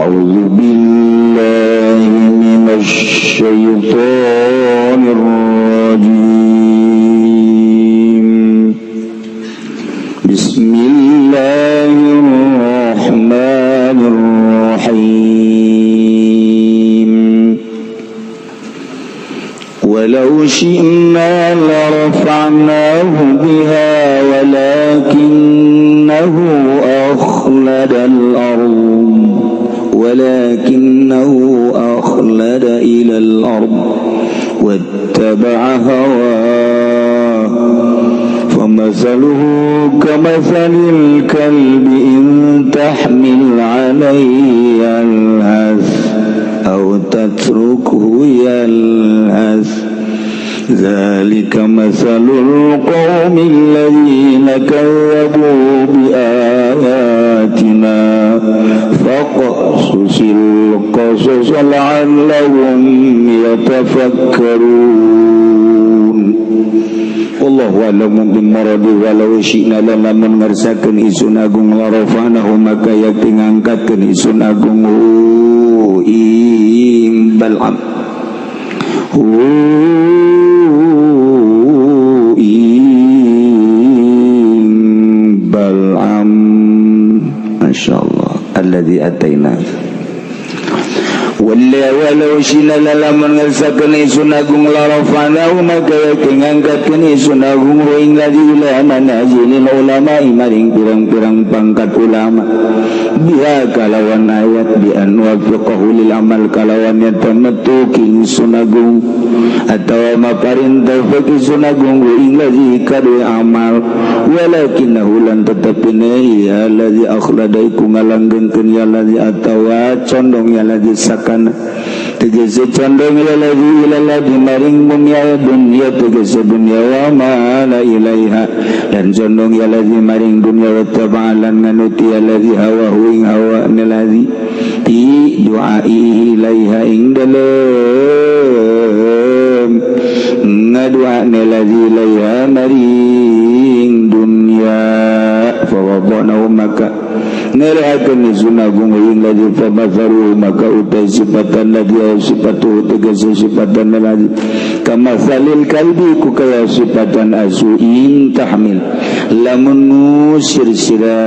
أعوذ بالله من الشيطان الرجيم. بسم الله الرحمن الرحيم. ولو شئنا لرفعناه بها ولكنه أخلد الأرض ولكنه أخلد إلى الأرض واتبع هواه، فمثله كمثل الكلب إن تحمل عليه يلهث أو تتركه يلهث، ذلك مثل القوم الذين كذبوا بآياتنا، فاقصص القصص لعلهم يتفكرون. والله أعلم بمراده. ولو شئنا lamun ngersakeun isun agung لرفعناه maka yakti ngangkatkeun isun agung ing Bal'am hu ing Bal'am. Masya Allah الذي أتينا wala ولو شئنا lamun ngersakeun isun agung لرفعناه maka yakti ngangkatkeun isun agung ing ladzi إلى منازل العلماء maring pirang-pirang pangkat ulama بها kalawan ayat بأن وفقه للعمل kalawan nyata metu ingsun agung atawa maparin taufik ingsun agung ing ladzi kadue amal. ولكنه lan tetepine ya ladzi أخلد iku ngalanggengkeun ya ladzi atawa condong ya ladzi sakana tegese condong ya ladzi إلى الأرض maring dunya dunya tegese dunya ومال إليها dan condong ya ladzi maring dunya واتبع lan nganuti ya ladzi هواه ing hawa ladzi في دعائه إليها ing dalem ngadua ladzi إليها maring dunya. فوضعناه maka ngelehakeun isun agung ing ladzi. فمثله maka utai sifatan ladzi صفته tegese sifatan ladzi كمثل الكلب ku kaya sifatan asu إن تحمل lamun ngusir sira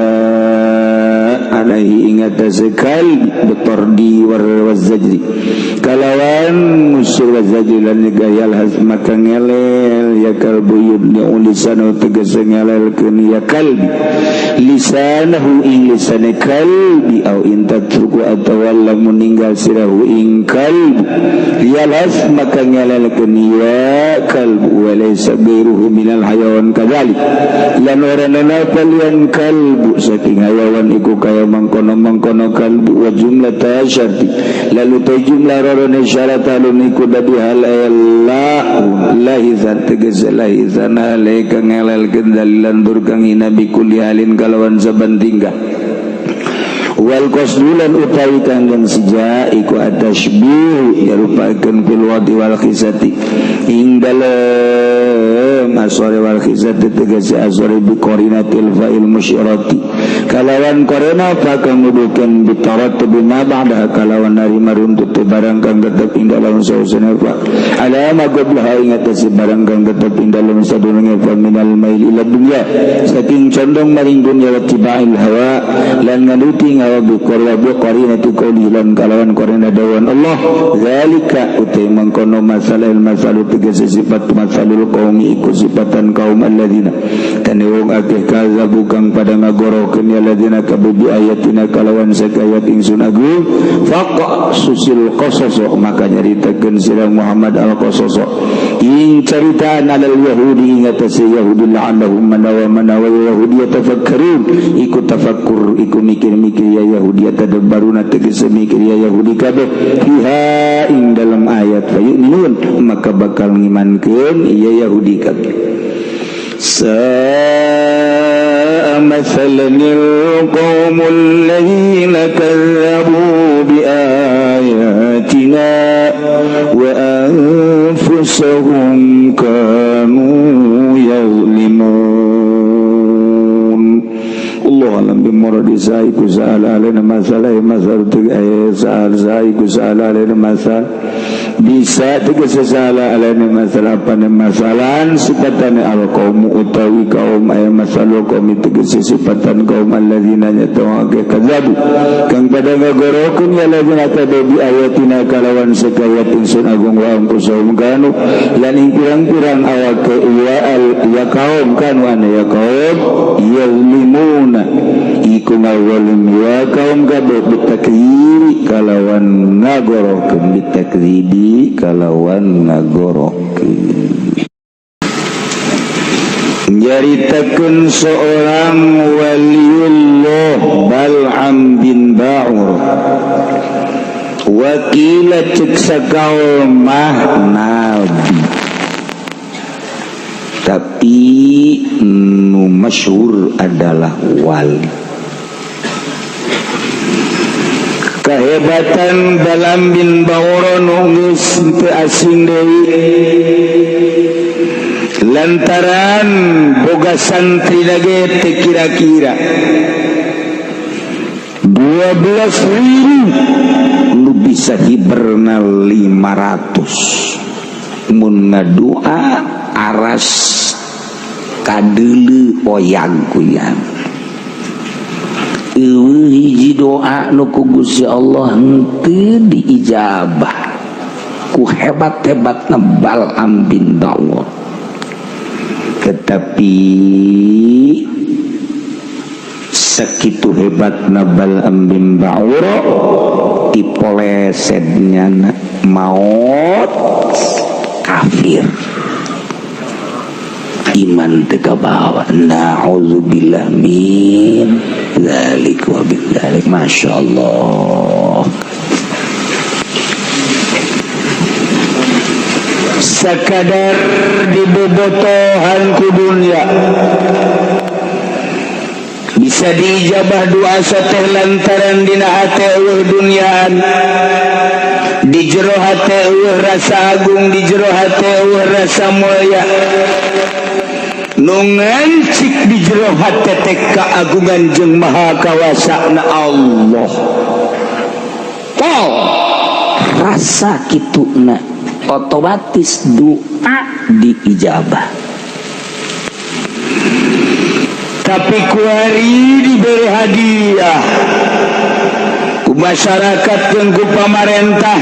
عليه ing atase kalbi بالطرد والزجر kalawan ngusir والزجر lan يلهث maka ngelel ya kalbu يطلق لسانه tegese ngelelkeun ya kalbi لسانه ing lisane kalbi أو إن تتركه atawa lamun ninggal sira hu ing kalbi يلهث maka ngelelkeun ya kalbu. وليس غيره من الحيوان كذلك lan ora nana palian kalbu saking hayawan iku kaya mangkono-mangkono kalbu. وجملة الشرط lalu te jumlah rorone syarat alun iku dadi hal la لاهثا tegese لاهثا hale kang ngelelkeun ذليلا tur kang hina بكل حال kalawan saban tingkah. والقصد lan utawi kanggon sija iku التشبيه nyarupakeun في الوضع والخسة ing dalem asore والخسة tegese asore بقرينة الفاء المشعرة kalawan korena fa kang nuduhkeun بترتب ما بعدها kalawan narima runtut barang kang tetep ing dalem sausana fa على ما قبلها ing atase barang kang tetep ing dalem sadurunge fa من الميل إلى الدنيا saking condong maring dunya واتباع الهوى lan nganuti hawa بقرينة قوله lan kalawan korena dawuhan Allah. ذلك utai mangkono masalah المثل tegese sifat مثل القوم iku sifatan kaum الذين kane wong akeh كذبوا kang pada ngagorohkeun ya الذين kabeh بآياتنا kalawan sakayat ingsun agung. فاقصص القصص maka nyaritakeun sira Muhammad القصص ing caritaan على اليهود ing atase Yahudi لعلهم manawa manawa Yahudi يتفكرون iku tafakkur iku mikir-mikir ya Yahudi يتدبرون tegese mikir ya Yahudi kabeh فيها ing dalam ayat فيؤمنون maka bakal ngimankeun ya Yahudi kabeh. ساء مثلا القوم الذين كذبوا بآياتنا وأنفسهم كانوا يظلمون. الله أعلم. murad saiku sa'ala alaina masalah masal sa'al saiku sa'ala alaina masal bisa tegese sa'ala alaina masalah pane masalan sifatane al qaum utawi kaum aya masalah kaum tegese sifatan kaum alladzina nyatawake kadzabu kang pada ngagorokeun ya alladzina kadzabu bi ayatina kalawan sakayat ingsun agung wa anfusahum kanu lan ing pirang-pirang awake ya al ya kaum kanu ana ya kaum yazlimuna iku ngazalim ya kaum kabeh bitakdziri kalawan ngagorokeun bitakdzibi kalawan ngagorokeun. Nyaritakeun seorang waliullah Bal'am bin Ba'ur wakila cek sakaul mah nabi, tapi nu masyhur adalah wali. Kehebatan Bal'am bin Ba'ur nu geus teu asing deui lantaran boga santri lagi teu kira-kira 12.000 nu bisa hiberna 500 mun ngadua aras kadeuleu oyag kuyan. Eueuh hiji doa nu ku Gusti Allah henteu diijabah ku hebat-hebatna Bal'am bin Ba'ur, tetapi sakitu hebatna Bal'am bin Ba'ur dipolesetnya maut kafir iman teu kabawa. Na'udzubillah min dzalik wa bidzalik. Masyaallah, sakadar dibobotohan ku dunya bisa diijabah doa soteh lantaran dina hate eueuh duniaan, di jero hate eueuh rasa agung, di jero hate eueuh rasa mulia. Nu ngancik di jero hate teh keagungan jeung maha kawasana Allah. Pol rasa kituna otomatis doa diijabah. Tapi kuari diberi hadiah ku masyarakat jeung ku pamarentah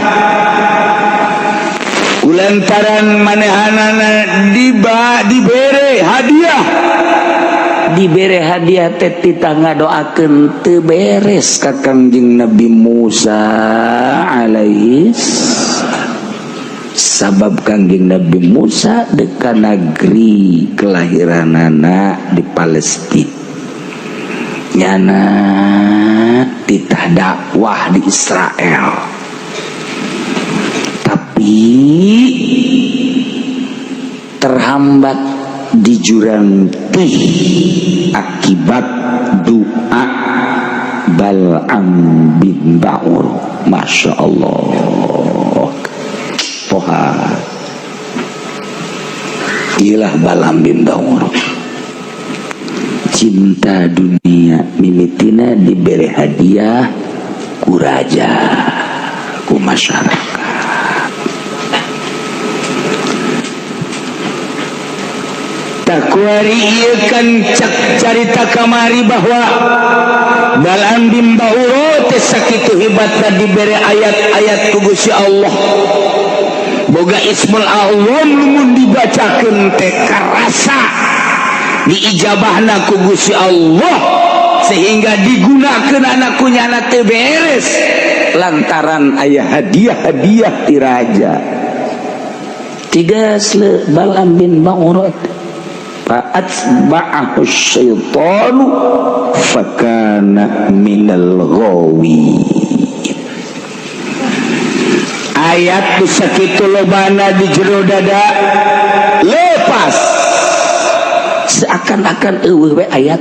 kulantaran manehanana diba dibere hadiah, dibere hadiah teh titah ngadoakeun teu beres ka Kangjeng Nabi Musa alaihi sabab Kangjeng Nabi Musa deka negeri kelahiranana di Palestina nyana titah dakwah di Israel, tapi terhambat di jurang tih akibat doa Bal'am bin Ba'ur. Masya Allah, poha ilah Bal'am bin Ba'ur cinta dunia mimitina diberi hadiah ku raja ku masyarakat. Takuari ieu kan cak carita kamari bahwa Bal'am bin Ba'ur teh sakitu hebatna diberi ayat-ayat ku Gusti Allah. Boga Ismul Azam mun dibacakeun teh karasa diijabahna ku Gusti Allah sehingga digunakeun anak ku nyana teu beres lantaran aya hadiah-hadiah ti raja. Tiga sle Bal'am bin Ba'ur fa'atba'ahu syaitanu fakana minal ghawi. Ayat nu sakitu lobana di jero dada lepas seakan-akan eueuh we ayat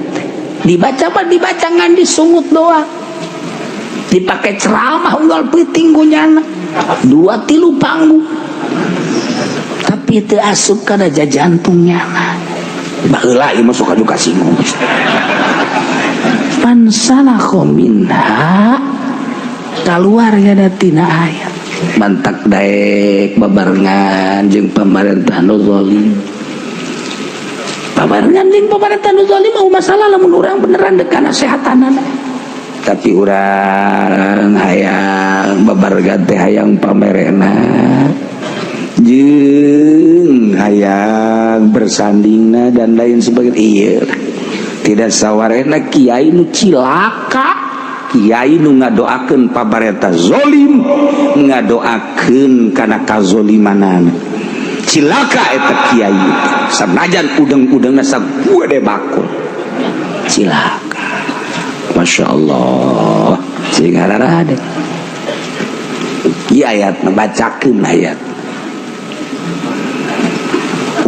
dibaca mah dibaca ngan disungut doang, dipakai ceramah unggal peuting ku nyana dua tilu panggung tapi teu asup kana jantungnya. Baheula ieu mah sok aju kasinggung. Fansalakha minha, keluar ya tina ayat. Mantak daek babarengan jeung pamarentah nu zalim. Babarengan jeung pamarentah nu zalim mau masalah lamun urang beneran dek kana sehatanana. Tapi urang hayang babarengan teh hayang pamerena jeung hayang bersandingna dan lain sebagainya. Iya, tidak sawarena kiai nu cilaka, kiai nu ngadoakeun pamarentah zolim, ngadoakeun kana kazolimanan. Cilaka eta kiai, sanajan udeng-udengna sagede bakul, cilaka. Masya Allah, sing ada ieu ayat, bacakeun ayat.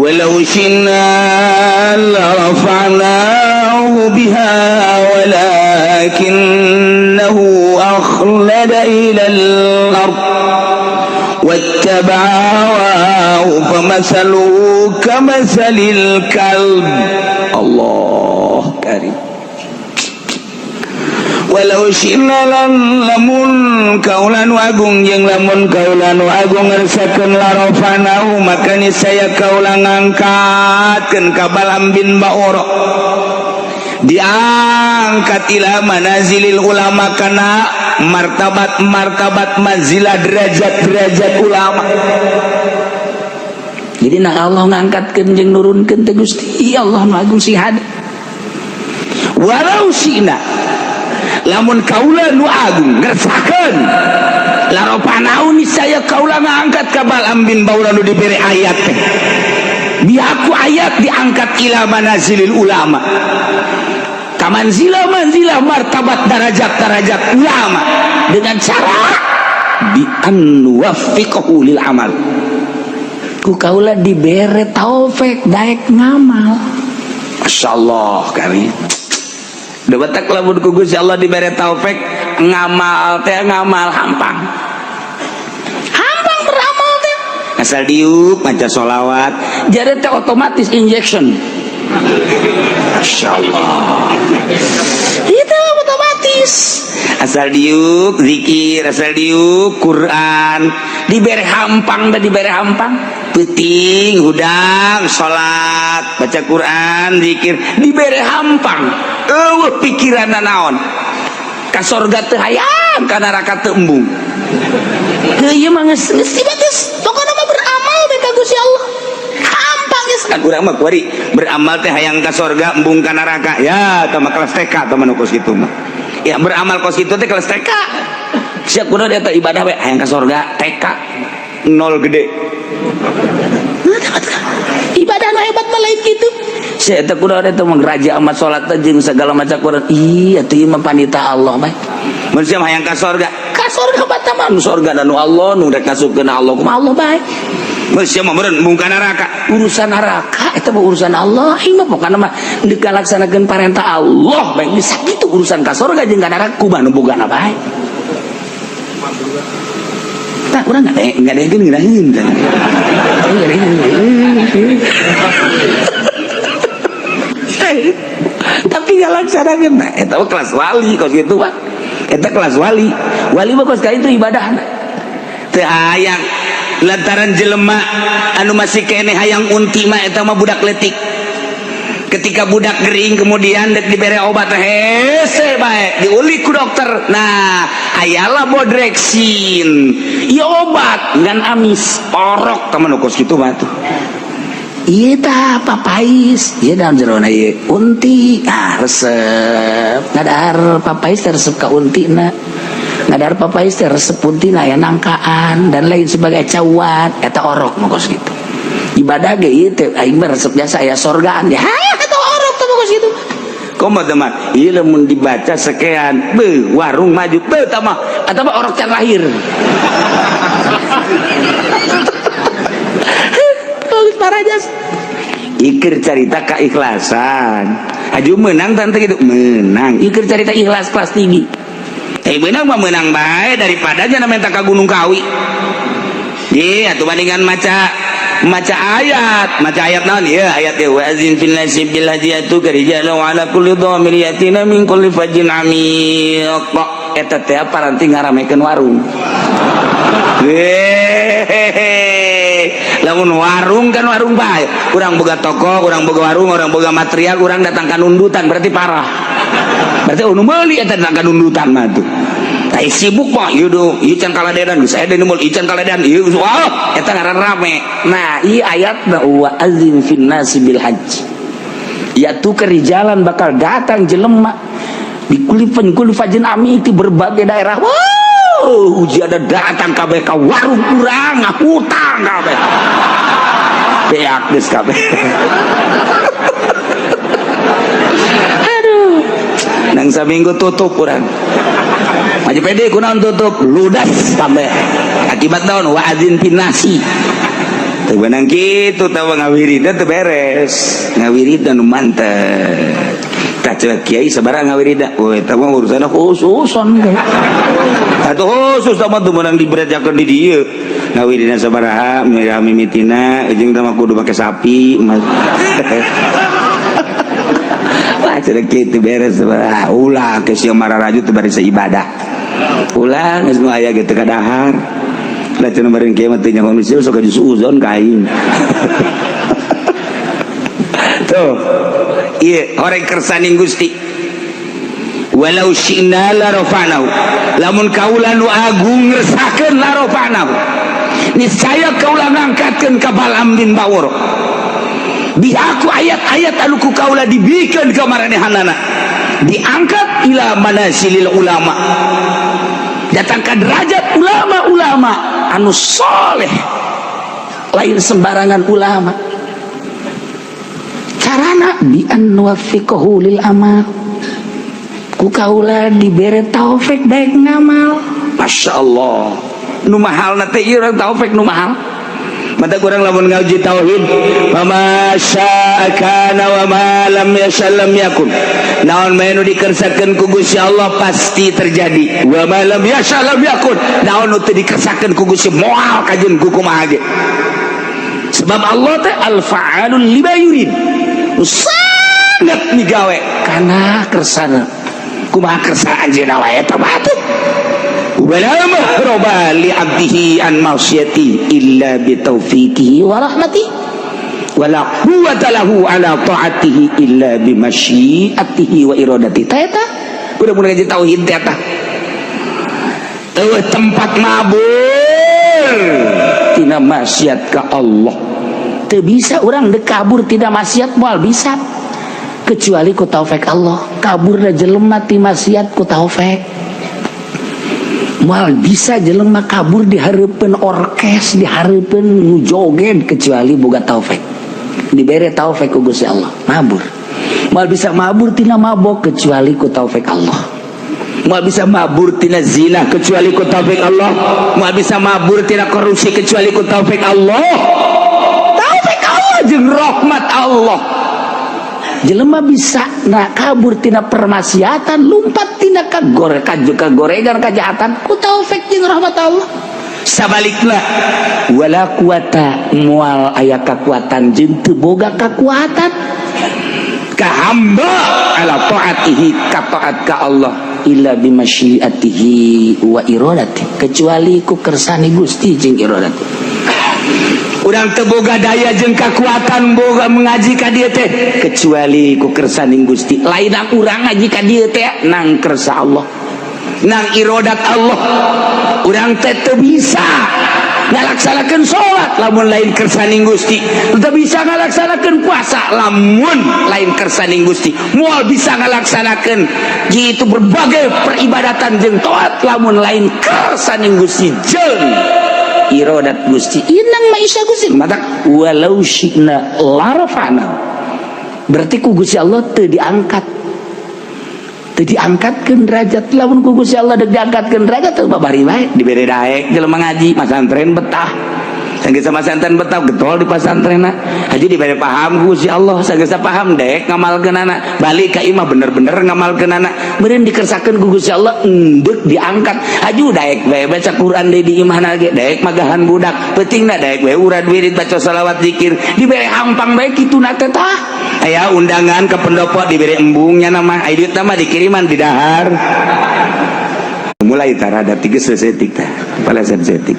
ولو شئنا لرفعناه بها ولكنه أخلد إلى الأرض واتبع هواه فمثله كمثل الكلب. Allah karim. Walau syi'na, lamun kaula nu agung jeung lamun kaula nu agung ngersakeun, larafa'nahu, maka niscaya kaula ngangkatkeun ka Balam bin Baura, diangkat ila manazilil ulama, kana martabat martabat, manzilah, derajat derajat ulama. Jadi nah, Allah ngangkatkeun jeung nurunkeun teh Gusti Allah nu agung sing hade. Walau syi'na, lamun kaula nu agung ngersakeun, larafa'nahu, niscaya kaula ngangkat ka Balam bin Baura nu diberi ayat teh, biaku ayat diangkat ila manazilil ulama, ka manzilah manzilah, martabat, darajat darajat ulama, dengan cara bi an nuwaffiqahu lil amal. Ku kaula dibere taufik daek ngamal. Masya Allah kami. Debatak lamun ku Gusti Allah dibere taufik ngamal teh, ngamal hampang. Hampang beramal teh. Asal diuk maca sholawat. Jadi teh otomatis injection. Masya Allah. Itu otomatis. Asal diuk zikir, asal diuk Quran, dibere hampang dan dibere hampang. Peuting hudang salat, baca Quran, zikir, dibere hampang. Eueuh pikiran naon, ka sorga teu hayang, ka neraka teu embung. Heuh, ieu mah geus geus geus pokona mah beramal teh ka Gusti Allah hampang geus. Kan urang mah kuari beramal teh hayang ka sorga, embung ka neraka. Ya, tah mah kelas TK tah mah nu kos kitu mah. Ya, beramal kos kitu teh kelas TK. Siap kudu eta ibadah we hayang ka sorga TK. Nol gede. Ibadah nu hebat mah lain kitu. Sia eta kudu eta mah raja amat salat teh jeung segala macam Quran. Ih, atuh ieu mah panita Allah bae. Mun sia hayang ka sorga. Ka sorga bata mah nu sorga dan nu Allah nu rek ngasupkeun Allah kumaha Allah bae. Mun sia mah meureun embung ka neraka. Urusan neraka eta mah urusan Allah. Ieu mah pokona mah deuk ngalaksanakeun parentah Allah bae, geus sakitu. Urusan ka sorga jeung ka neraka kumaha nu bogana bae. Tah urang Ngadeheun ngeunaheun tah. Ngadeheun. Tapi ngalaksanakeun nah eta mah kelas wali kos kitu mah. Eta kelas wali. Wali mah kos ka itu ibadah. Teu hayang lantaran jelema anu masih keneh hayang unti mah eta mah budak leutik. Ketika budak gering kemudian dek dibere obat, hese bae diulik ku dokter. Nah, ayalah bodreksin, ieu obat ngan amis. Orok teman kos kitu mah tuh. Iya tah papais, iya dalam jerona ieu unti, ah resep ngadahar papais teh resep ka unti na, ngadahar papais teh resep unti na, ya nangkaan dan lain sebagai cawat. Eta orok mah kos gitu. Ibadah ge ieu teh aing mah resep jasa aya sorgaan ya, eta orok teh mah kos gitu. Komo teman, ieu lamun dibaca sekian, beuh warung maju, beuh tah mah. Eta mah orok can lahir. Bagus parajas. Ikir carita keikhlasan. Aju menang tante gitu, menang. Ikir carita ikhlas kelas tinggi. Eh, menang mah menang bae daripada jangan minta ka Gunung Kawi. Iya, atuh bandingan maca. Maca ayat, maca ayat naon ieu? Ayat ieu, wa adzin fil nasi bil hajji ya'tuka rijalan wa ala kulli dhamir yatina min kulli fajjin amiq. Eta teh paranti ngaramekeun warung. Hehehe, lamun warung kan warung bae, urang boga toko, urang boga warung, urang boga material, urang datang ka nundutan, berarti parah, berarti nu meuli eta datang ka nundutan mah tuh. Tai sibuk mah ieu do, ieu can kaladenan, geus aya nu meuli, can kaladenan ieu. Wah, eta ngaran rame. Nah, ieu ayat wa adzin fin nasi bil hajj ya'tuka rijalan, bakal datang jelema di kulifan kulifajin ami di berbagai daerah. Wow, uji ada datang kabeh ka warung urang, ngahutang kabeh, beak geus kabeh. Aduh, nang saminggu tutup urang. Maju pede kunaon tutup, ludas kabeh. Akibat naon? Wa adzin finasi teu beunang kitu. Tawa ngawiridan teu beres, ngawiridan nu mantep. Tah, ceuk kiai, sabaraha ngawirida? Oh, eta mah urusanna khususon. Atuh khusus mah teu meunang diberejakeun di dieu. Ngawirina sabaraha mimitina jeung teh mah kudu make sapi. Wah, cenah kitu beres. Ulah ke sia mararaju teu bari ibadah. Ulah geus nu aya ge teu kadahar. Lah, cenah bareng kieu mah teu nyaho sok suuzon ka aing. Tuh. Iya, orang kersaning Gusti. Walau syi'na la rafa'nahu. Lamun kaula nu agung ngersakeun, la rafa'nahu. Niscaya kaula ngangkatkeun ka Balam bin Bawor. Bi aku ayat-ayat anu ku kaula dibikeun ka maranehanana. Diangkat ila manasilil ulama. Datang ke derajat ulama-ulama anu soleh. Lain sembarangan ulama. Carana bi an nuwaffiqahu lil amal, ku kaula dibere taufik daek ngamal. Masya Allah, nu mahal teh ieu urang taufik nu mahal. Mata kurang lamun ngaji tauhid, ma syaa kana wa ma lam yasha lam yakun. Naon bae nu dikersakeun ku Gusti Allah pasti terjadi. Wa ma lam yasha lam yakun. Naon nu teu dikersakeun ku Gusti moal kajeun ku kumaha ge. Sebab Allah teh al fa'alul lima yurid, sangat migawe kana kersana. Kumaha kersa anjeunna wae eta mah atuh. Wala mahraba li abdihi an maksiati illa bi taufiqihi wa rahmatihi, wala quwwata lahu ala taatihi illa bi masyiatihi wa iradatihi. Ta eta udah mulai ngaji tauhid teh eta eueuh tempat mabur tina maksiat ka Allah. Teu bisa urang dek kabur tidak maksiat, moal bisa kecuali ku taufik Allah. Kaburna jelema ti maksiat ku taufik. Moal bisa jelema kabur di hareupeun orkes, di hareupeun nu joget, kecuali boga taufik, dibere taufik ku Gusti Allah mabur. Moal bisa mabur tina mabok kecuali ku taufik Allah. Moal bisa mabur tina zina kecuali ku taufik Allah. Moal bisa mabur tina korupsi kecuali ku taufik Allah. Taufik Allah jeung rahmat Allah. Jelema bisa na kabur tina permaksiatan, lumpat tina kagore kagoregan, kejahatan ku taufik jeung rahmat Allah. Sabalikna, wala quwata, moal aya kekuatan jeung teu boga kekuatan ka hamba ala taatihi, ka taat ka Allah, illa bimasyiatihi wa iradati, kecuali ku kersane Gusti jeung iradati. Urang teu boga daya jeung kekuatan boga mengaji ka dieu teh kecuali ku kersaning Gusti. Lain urang ngaji ka dieu teh nang kersa Allah, nang irodat Allah. Urang teh teu bisa ngalaksanakeun salat lamun lain kersaning Gusti, teu bisa ngalaksanakeun puasa lamun lain kersaning Gusti, moal bisa ngalaksanakeun gitu berbagai peribadatan jeung taat lamun lain kersaning Gusti jeung irodat Gusti. Inang maisa Gusti mata walau syi'na larafa'na, berarti ku Gusti Allah teu diangkat, teu diangkatkeun derajat. Lamun ku Gusti Allah dek diangkatkeun derajat teu babari bae dibere daek jelema ngaji masantren betah. Sanggeus masantren betah getol di pasantrenna. Haji dibere paham ku Gusti Allah, sanggeus paham dek ngamalkeunana. Balik ka imah bener-bener ngamalkeunana. Meureun dikersakeun ku Gusti Allah endek diangkat. Haju daek bae baca Quran deui di imahna ge, daek magahan budak. Peutingna daek bae urad wirid baca salawat zikir. Dibere hampang bae kituna teh tah. Aya undangan ke pendopo dibere embungnya nama, aya duit nama dikiriman di dahar. Mulai tarada tiga sesetik tah, palasan setik.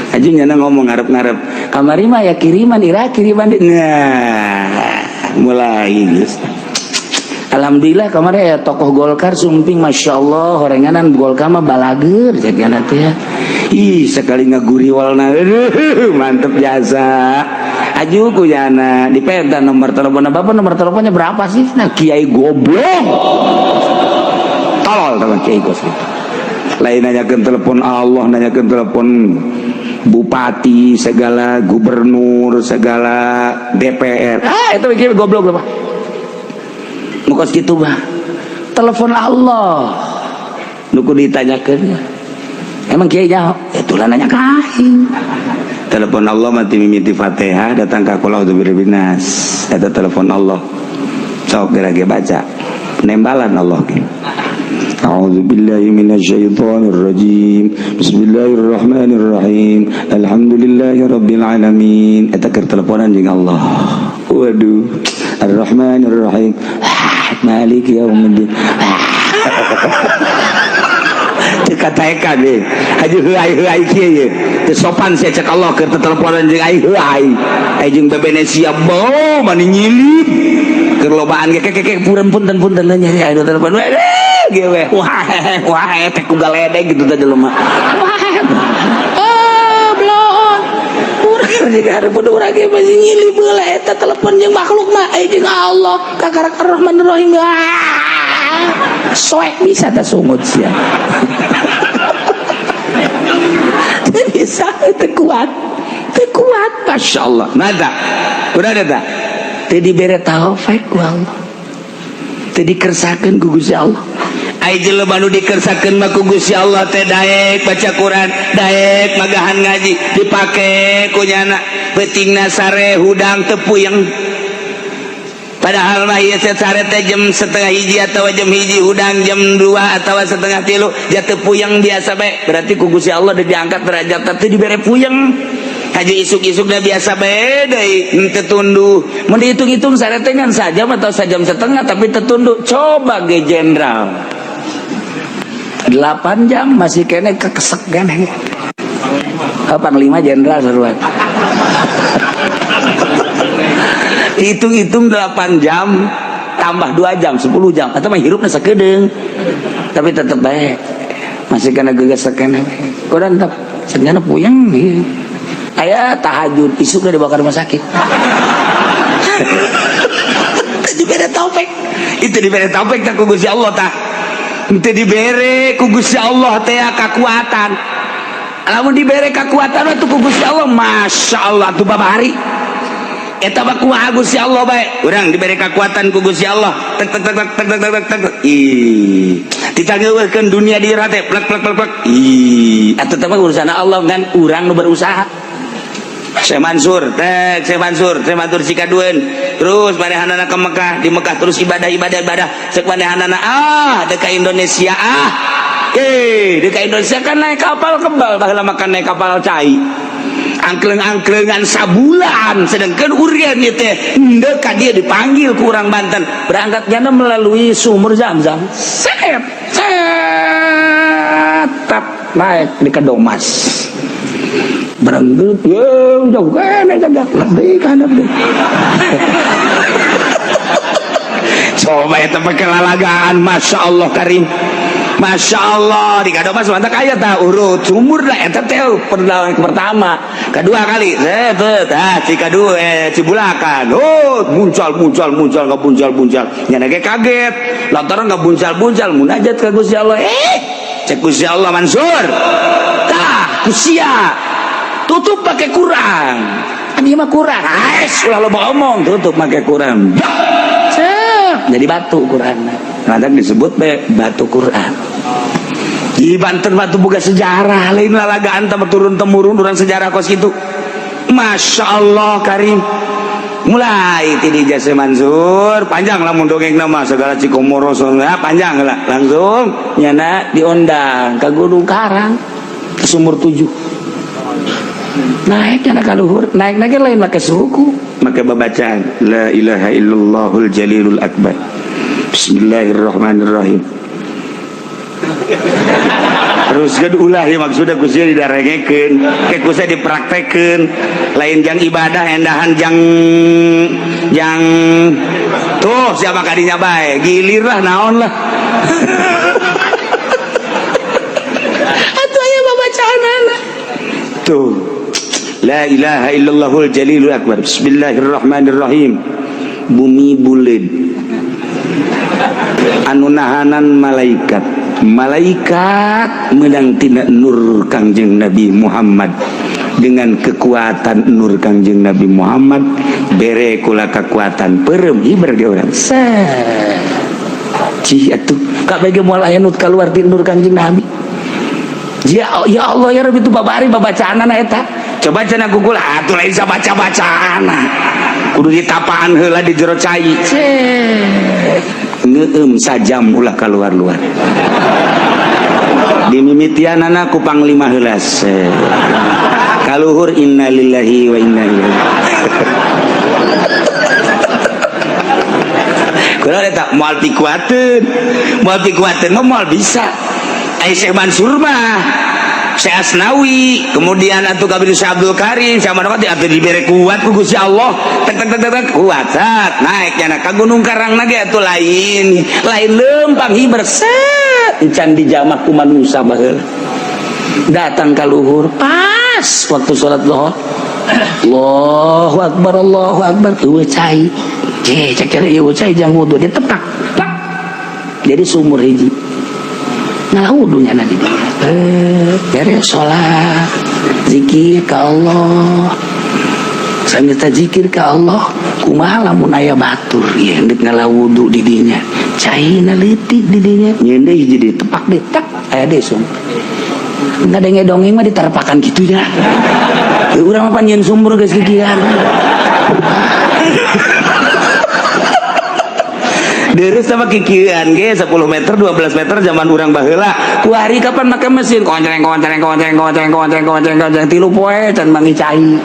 Haji nyana ngomong ngarep-ngarep kamari mah ya kiriman ira kiriman di. Nah, mulai geus. Alhamdulillah kemarin ya tokoh Golkar sumping, Masya Allah, horenganan Golkar mah balager jadi teh ya. Ih, sekali ngaguriwalna, aduh, mantep jasa. Aju ku nyana dipenta nomor telepon bapak, nomor teleponnya berapa sih? Nah, kiai goblok. Tolol teman kiai kos gitu. Lain nanyakeun telepon Allah, nanyakeun telepon bupati segala, gubernur segala, DPR. Ah, itu mikir goblok lah. Mukos gitu mah. Telepon Allah. Nu kudu ditanyakeun. Emang kiai jauh? Itulah nanya ka aing. Telepon Allah mati mimiti Fatihah datang ka qul a'udzu birabbin nas. Eta telepon Allah. Sok geura baca. Nembalan Allah ge. أعوذ بالله من الشيطان الرجيم بسم الله الرحمن الرحيم الحمد لله رب العالمين. Eta keur teleponan jeung Allah. Waduh, Ar-Rahman Ar-Rahim, Malik Yaumiddin. Teu kataekan deh haji heuay heuay kieu ye teu sopan sia cek Allah keur teleponan jeung aing heuay ai jeung bebene sia bau mani nyilip keur lobaan ge keke punten punten punten nyari aing telepon we ge we wah wah teh ku galedeg gitu teh jelema wah eh bloon urang jeung hareupeun urang ge masih nyilip heula eta telepon jeung makhluk mah ai jeung Allah kakarak Ar-Rahman Ar-Rahim. Ah soek bisa teh sungut sia. Teu bisa, teu kuat, teu kuat. Masya Allah, nada udah ada tak teu dibere taufik ku Allah, teu dikersakeun ku Gusti Allah. Ai jelema nu dikersakeun mah ku Gusti Allah teh daek baca Quran, daek magahan ngaji, dipake ku nyana peutingna sare hudang teu puyeng. Padahal mah ieu teh sare teh jam 12.30 atau jam 1, hudang jam 2 atau 2.30 jatuh puyeng biasa bae. Berarti ku Gusti Allah udah diangkat derajat teh dibere puyeng. Haji isuk-isuk dah biasa bae deui henteu tunduh. Mun dihitung-hitung sare teh ngan sajam atau sajam setengah tapi tertunduk. Coba ge jenderal 8 jam masih kene kekesek kan. Oh, panglima jenderal seruan. Hitung-hitung 8 jam tambah 2 jam 10 jam atau mah hirupna sakedeung. Tapi tetep bae masih kena gegesek keneh. Kudu tetep senyana puyeng ieu. Aya tahajud isukna dibawa ke rumah sakit. Itu dibere taufik. Itu dibere taufik tah ku Gusti Allah tah. Henteu dibere ku Gusti Allah teh kakuatan. Lamun dibere kakuatan mah ku Gusti Allah, Masya Allah tuh babari. Eta mah kumaha Gusti Allah bae. Urang dibere kakuatan ku Gusti Allah. Tek tek tek tek tek tek tek tek. Ih, ditangeuweuhkeun dunia di teh plek plek plek plek. Ih, atuh teh mah urusan Allah kan urang nu berusaha. Syekh Mansur, tek Syekh Mansur, Syekh Mansur Cikaduen. Terus manehanana ke Mekah, di Mekah terus ibadah ibadah ibadah. Cek manehanana ah deka Indonesia ah. Eh, deka Indonesia kan naik kapal kebal, baheula makan naik kapal cai. Angkleng-angklengan sabulan, sedangkan urgen ieu teh henteu ka dia dipanggil ku urang Banten. Berangkatnya melalui sumur Zam-Zam. Set, set, tap naik di Kedomas. Berangkat, ya jauh kan, aja lebih kan lebih. Coba itu pakai lalagaan, Masya Allah Karim. Masya Allah di Kadomas mantap kaya tak urut sumur lah eta teh pertama kedua kali set ah Cikadu Cibulakan oh muncal muncal muncal nggak buncal buncal nyana ge kaget lantaran nggak buncal buncal munajat ka Gusti Allah cek Gusti Allah Mansur tah kusia tutup pakai Quran kan ieu mah Quran ais ulah loba omong tutup pakai Quran. Cek jadi batu Quran. Kadang disebut be batu Quran. Di Banten batu boga sejarah lain lalagaan turun temurun urang sejarah kos gitu. Masya Allah Karim. Mulai ti jasa Mansur panjang lah mun dongeng nama segala Cikomoro soalnya panjang lah langsung nyana diundang ke Gunung Karang ke sumur 7 naik nyana ka luhur naik naik lain make suku make babacaan la ilaha illallahul jalilul akbar bismillahirrahmanirrahim. Terus kan ulah ya maksudnya ku sia didarengekeun ke ku sia dipraktekeun lain jang ibadah endahan jang jang tuh siapa kadinya bae gilir lah naon lah. Atuh aya babacaanana tuh la ilaha illallahul jalilul akbar bismillahirrahmanirrahim. Bumi buleud anu nahanan malaikat malaikat menang tina nur Kangjeng Nabi Muhammad dengan kekuatan nur Kangjeng Nabi Muhammad bere kula kekuatan perem hiber ge urang cih atuh kabeh ge moal aya nu kaluar ti nur Kangjeng Nabi. Ya, ya Allah ya Rabbi itu babari babacaanana eta coba cenah ku kula atuh lain sabaca-bacaana kudu ditapaan heula di jero cai ngeum sajam ulah keluar-luar dimimitianana ku panglima heula kaluhur innalillahi wa inna ilaihi. Kunaon eta moal pikuateun mah moal bisa. Ai Syekh Mansur mah Syekh Asnawi kemudian atuh kabeh Syekh Abdul Karim sama mana atuh dibere kuat ku Gusti Allah tek tek tek tek kuat sat naik nya ka Gunung Karang ge atuh lain lain lempang hiber set encan dijamah ku manusa baheula datang ka luhur pas waktu salat zuhur Allahu akbar eueuh cai cek cek eueuh cai jang wudu dia tepak pak jadi sumur hiji nah wudunya nanti beres sholat zikir ke Allah sambil zikir ke Allah kumaha lamun aya batur ya deuk ngala wudu di dinya caina leutik di dinya nyeun deui hiji ditepak deui tak aya deui sumur ngadenge dongeng mah diterpakan kitu nya urang mah pan nyeun sumur geus kikian. Deres sama kikian ge 10 meter 12 meter zaman urang baheula kuari kapan make mesin kontreng kontreng kontreng kontreng kontreng kontreng kontreng tilu poe can mangi cai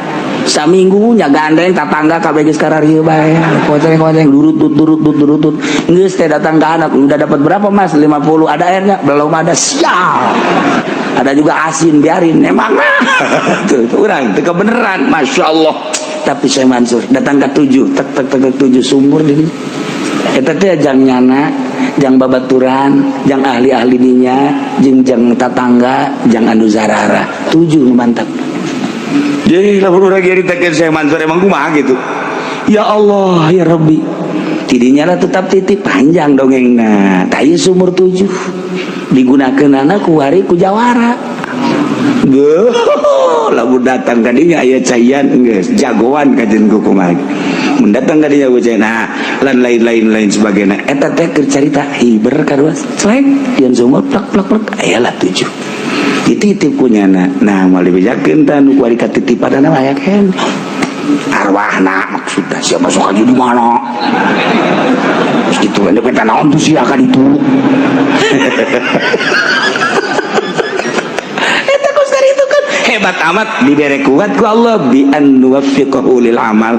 saminggu nya gandeng tatangga kabeh geus kararieu bae kontreng kontreng durut durut durut durut geus teh datang ka anak udah dapat berapa mas 50 ada airnya belum ada sial ada juga asin biarin emang tuh urang teu kebeneran Masya Allah. Tapi saya Mansur datang ke 7 tek tek tek 7 sumur di eta teh jang nyana jang babaturan jang ahli-ahli dinya jeung jang tatangga jang anu zarara 7 nu mantap. Jadi lamun urang nyaritakeun Syekh Mansur emang kumaha gitu ya Allah ya Rabbi tidinya lah tetap titik panjang dongengna tah ieu sumur 7 digunakeunana ku wari ku jawara. Geuh lamun datang ka dinya aya caian geus jagoan kajen ku kumaha mun datang ka dinya ku nah lan lain-lain lain sebagainya eta teh keur carita hiber kadua celeng dieun sumur plak plak plak aya lah 7 dititip ku nyana nah moal dibejakeun tah nu kuari katitipanana aya keneh arwahna maksudna sia masuk aja di mana terus gitu kan peta naon tuh sia ka ditu. Eta kos itu kan hebat amat dibere kuat ku Allah bi an nuwaffiqahu lil amal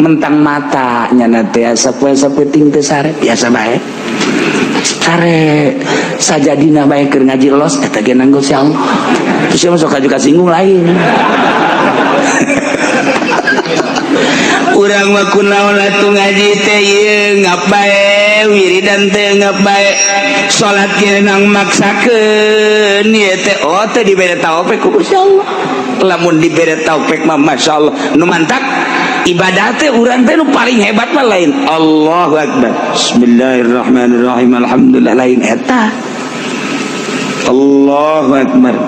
mentang mata nyana teh sapoe sapeting teh sare biasa bae sare sajadina bae keur ngaji los eta ge nanggo si Allah terus sia masuk ka kasinggung lain. Urang mah kunaon atuh ngaji teh ieu ngap bae wiridan teh ngap bae salat ge nang maksakeun ieu teh oh teh dibere taufik ku Gusti Allah lamun dibere taufik mah masyaallah nu mantak ibadah teh urang teh nu paling hebat mah lain Allahu akbar bismillahirrahmanirrahim alhamdulillah lain eta Allahu akbar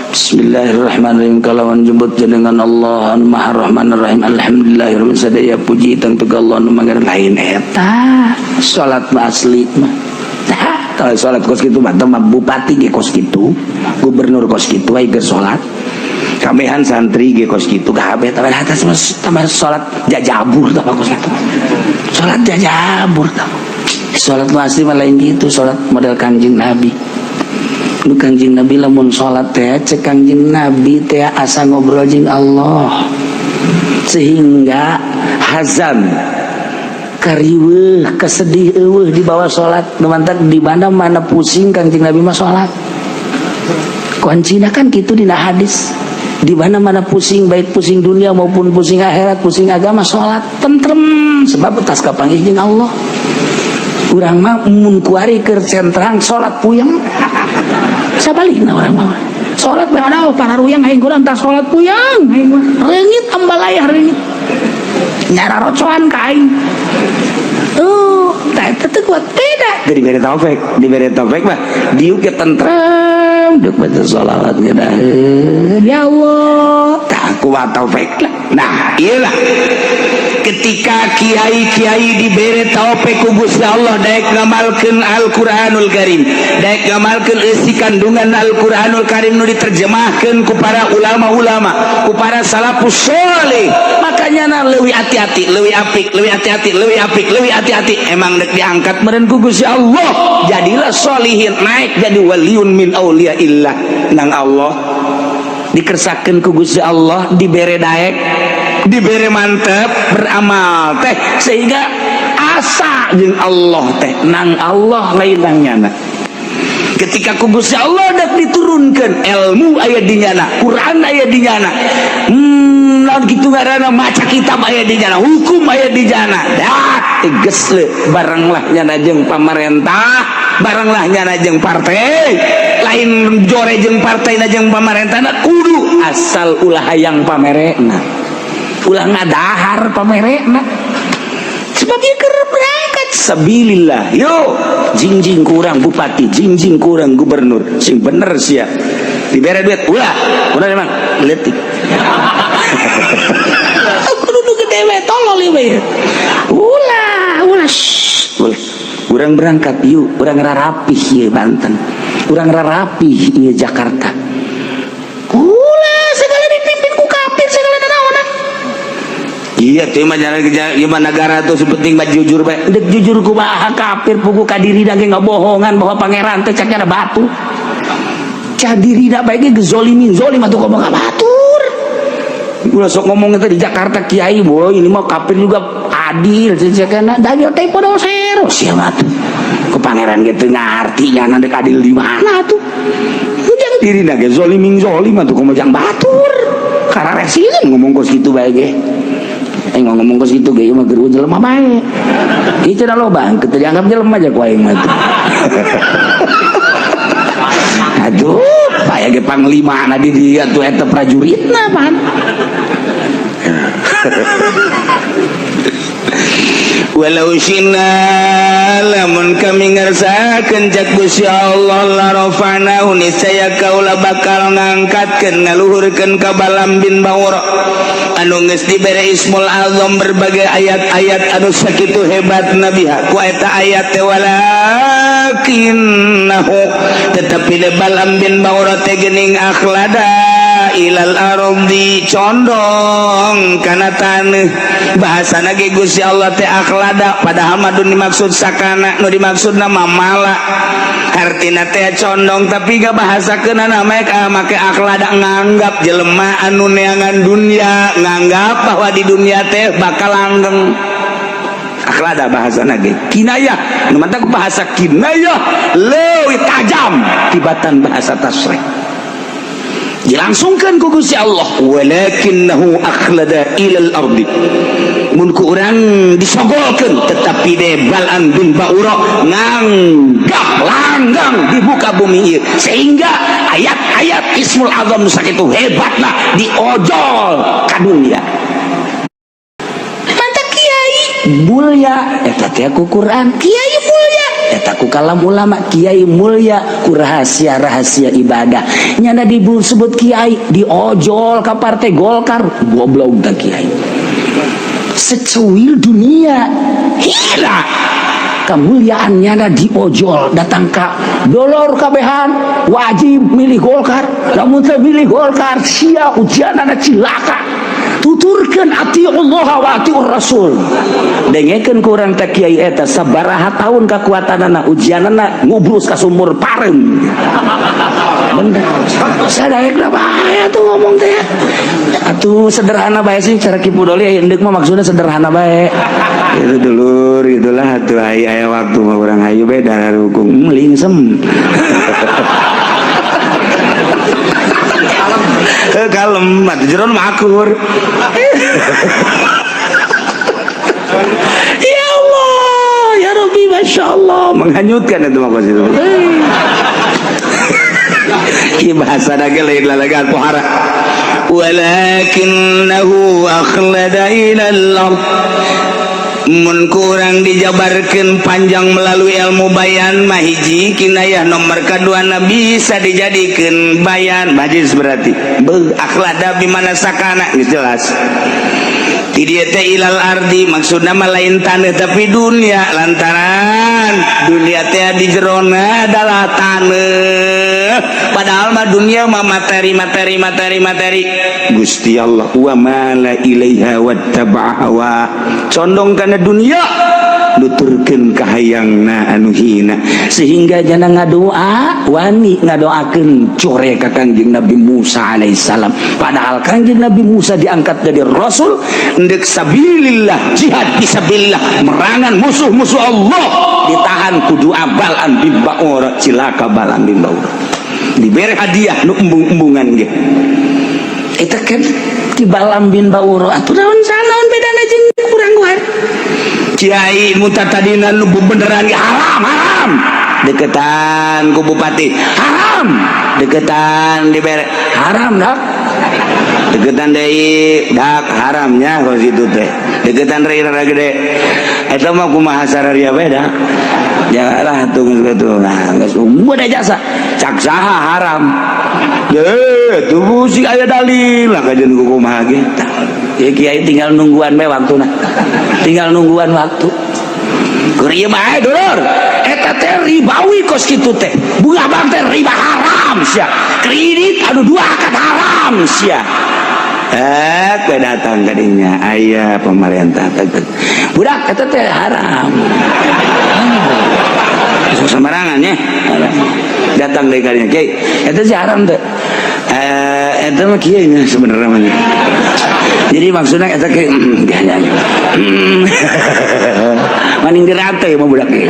Bismillahirrahmanirrahim kalawan jemput jenengan Allah anu Maha Rahmanir Rahim alhamdulillahirabbil sadaya puji tang Allah nu mangga lain eta salat mah asli mah tah salat kos kitu mah bupati ge kos kitu gubernur kos kitu aya keur salat Kabehan santri ge kos kitu kabeh, tambah atas mas tambah salat jajabur, tambah kos kitu. Salat jajabur tah. Salat nu asli mah lain gitu, salat model Kangjeng Nabi. Nu Kangjeng Nabi lamun salat teh, cek Kangjeng Nabi teh asa ngobrol jeung Allah. Sehingga hazan kariweuh kesedih eueuh di bawah salat. Nu mantak di mana-mana pusing Kangjeng Nabi mah salat. Kuncina kan gitu dina hadis. Di mana-mana pusing, baik pusing dunia maupun pusing akhirat, pusing agama, salat tentrem sebab tas kapanggih jeung Allah. Urang mah mun kuari keur centrang salat puyeng. Sabalikna urang mah. Salat bae ada pararuyang aing kurang tas salat puyeng aing mah. Reungit ambalaya reungit. Nyara rocoan ka aing. Oh, tah eta teh kuat beda. Dibere taufik, dibere taufik mah diuk ge tentrem, diuk baca sholawat ngeunaheun. Ya Allah, tah kuat taufik lah. Nah, iyalah ketika kiai-kiai dibere taufik ku Gusti Allah daek ngamalkeun Al-Qur'anul Karim, daek ngamalkeun eusi kandungan Al-Qur'anul Karim nu diterjemahkeun ku para ulama-ulama, ku para salafus sholeh. Makanya na leuwih hati-hati, leuwih apik, leuwih hati-hati, leuwih apik, leuwih hati-hati. Emang dek diangkat meureun ku Gusti Allah, jadilah solihin, naik jadi waliun min auliyaillah nang Allah. Dikersakeun ku Gusti Allah, dibere daek, dibere mantep beramal teh sehingga asa jeung Allah teh nang Allah lain nang nyana. Ketika ku Gusti Allah dak diturunkan ilmu aya di nyana, Quran aya di nyana, naon kitu ngaranna, maca kitab aya di nyana, hukum aya di nyana, dah tegas le barenglah nyana jeung pamarentah, barenglah nyana jeung partai lain, jore jeung partai na jeung pamarentah na kudu asal ulah hayang pamerena, ulah ngadahar pamerena, sebab ieu keur berangkat sabilillah. Yo jingjing kurang bupati, jingjing kurang gubernur, sing bener sia dibere duit ulah ulah emang leutik kudu nu gede we, tolol ieu we, ulah ulah shh, ulah. Urang berangkat yuk, urang rarapih ieu Banten, urang rarapih ieu Jakarta, ulah segala dipimpin ku kafir, segala nanaonan. Iya tuh mah jalan gimana negara tuh sepenting mah jujur bae. Dek jujur kumaha kafir pugu ka dirina ge ngabohongan bahwa pangeran teh caknya batu. Cak dirina bae ge gezolimin zolim atuh komo ka batur. Ulah sok ngomong itu di Jakarta kiai, boy ini mah kafir juga adil cekena da teh podo sero sia tuh. Ku pangeran gitu ngarti nya dek adil di mana tuh. Jangan dirina ge zolimin zolim atuh komo jang batur. Kararesieun ngomong kos kitu bae ge. Ngomong ke situ ge mah geru jelema bae. Ieu cenah loba, teu dianggap jelema aja ku aing mah tuh. Aduh, aya ge panglima na di dieu tuh eta prajuritna pan. Walau syina lamun kami ngersakeun cak Gusti Allah la rafa'nahu niscaya kaula bakal ngangkatkeun ngaluhurkeun ka Balam bin Baura anu geus dibere Ismul Azam berbagai ayat-ayat anu sakitu hebat nabiha ku eta ayat teh, walakinnahu tetapi de Balam bin Baura teh geuning akhlada ilal ardi condong kana taneuh. Bahasana ge Gusti Allah teh akhlada, padahal mah nu dimaksud sakana, nu dimaksudna mah mala, hartina teh condong, tapi gak bahasakeunana make make akhlada, nganggap jelema anu neangan dunia, nganggap bahwa di dunia teh bakal langgeng. Akhlada bahasana ge kinayah, nu mantak bahasa kinayah leuwih tajam tibatan bahasa tasrih. Dilangsungkan ku Gusti Allah walakinnahu akhlada ilal ardi, mun ku urang disogolkeun, tetapi de Balam bin Baura nganggap langgang di muka bumi ieu sehingga ayat-ayat Ismul Azam nu sakitu hebatna diojol ka dunia. Mantap kiai mulia eta teh ku Quran, kiai mulia eta ku kalam ulama, kiai mulia ku rahasia-rahasia ibadah. Nyana disebut kiai diojol ka partai Golkar, goblok teh kiai secuil dunia hila. Kemuliaan nyana diojol datang ka dolor kabehan wajib milih Golkar. Lamun teu milih Golkar sia ujianana cilaka. Tuturkeun atiullah wa atiur rasul. Dengekeun ku urang teh kiai eta sabaraha tahun kakuatanana ujianana ngubrus ka sumur pareum. Bener. Sadaekna bae atuh ngomong teh. Atuh sederhana bae sih cara Ki Pudoli aya endek mah maksudnya sederhana bae. Itu dulur gitulah atuh aya waktu mah urang hayu bae dararukung lingsem. Kalem atuh jeron mah akur. Ya Allah, ya Rabbi, Masya Allah. Menghanyutkan itu mah kos itu. Ki bahasa dage lain lalagan pohara. Walakinnahu akhlada ilal ard. Mun kurang dijabarkan panjang melalui ilmu bayan mah hiji kinayah nomor kaduana bisa dijadikan bayan majlis berarti be akhlada bimana sakana geus jelas. Ti dieu teh ilal ardi maksudna mah lain taneuh tapi dunia lantaran dunia teh di jerona adalah taneuh padahal mah dunia mah materi materi materi materi. Gusti Allah wa mala ilaiha wattaba'a hawa condong kana dunia nuturkeun kahayangna anu hina sehingga jana ngadoa wani ngadoakeun core ka Kangjeng Nabi Musa alaihissalam padahal Kangjeng Nabi Musa diangkat jadi rasul ndek sabilillah jihad fisabilillah merangan musuh-musuh Allah ditahan ku doa Bal'am bin Ba'ura cilaka Bal'am bin Ba'ura diberi hadiah nu embung-embungan ge eta kan ti Bal'am bin Ba'ura atuh naon sanaon bedana jeung kurang guar Kiai muta tadina nu beneran haram haram deketan ku bupati haram deketan dibere haram dak deketan deui dak haramnya kos kitu teh deketan rada gede eta mah kumaha sararia bae dak ya lah tuh geus kitu nah geus udah jasa cak saha haram ye tuh sih aya dalil lah kajian ku kumaha ge. Ya kiai tinggal nungguan bae waktuna. Tinggal nungguan waktu. Keur ieu mah dulur eta teh ribawi kos kitu teh. Bunga bank teh riba haram sia. Kredit anu dua akad haram sia. Kowe datang ka dinya aya pemerintah budak eta teh haram. Sok sembarangan nya. Datang deui ka dinya kiai eta sih haram teh. Eta mah kieu nya sebenarnya mah. Jadi maksudnya eta ke maning dirate mah budak ieu.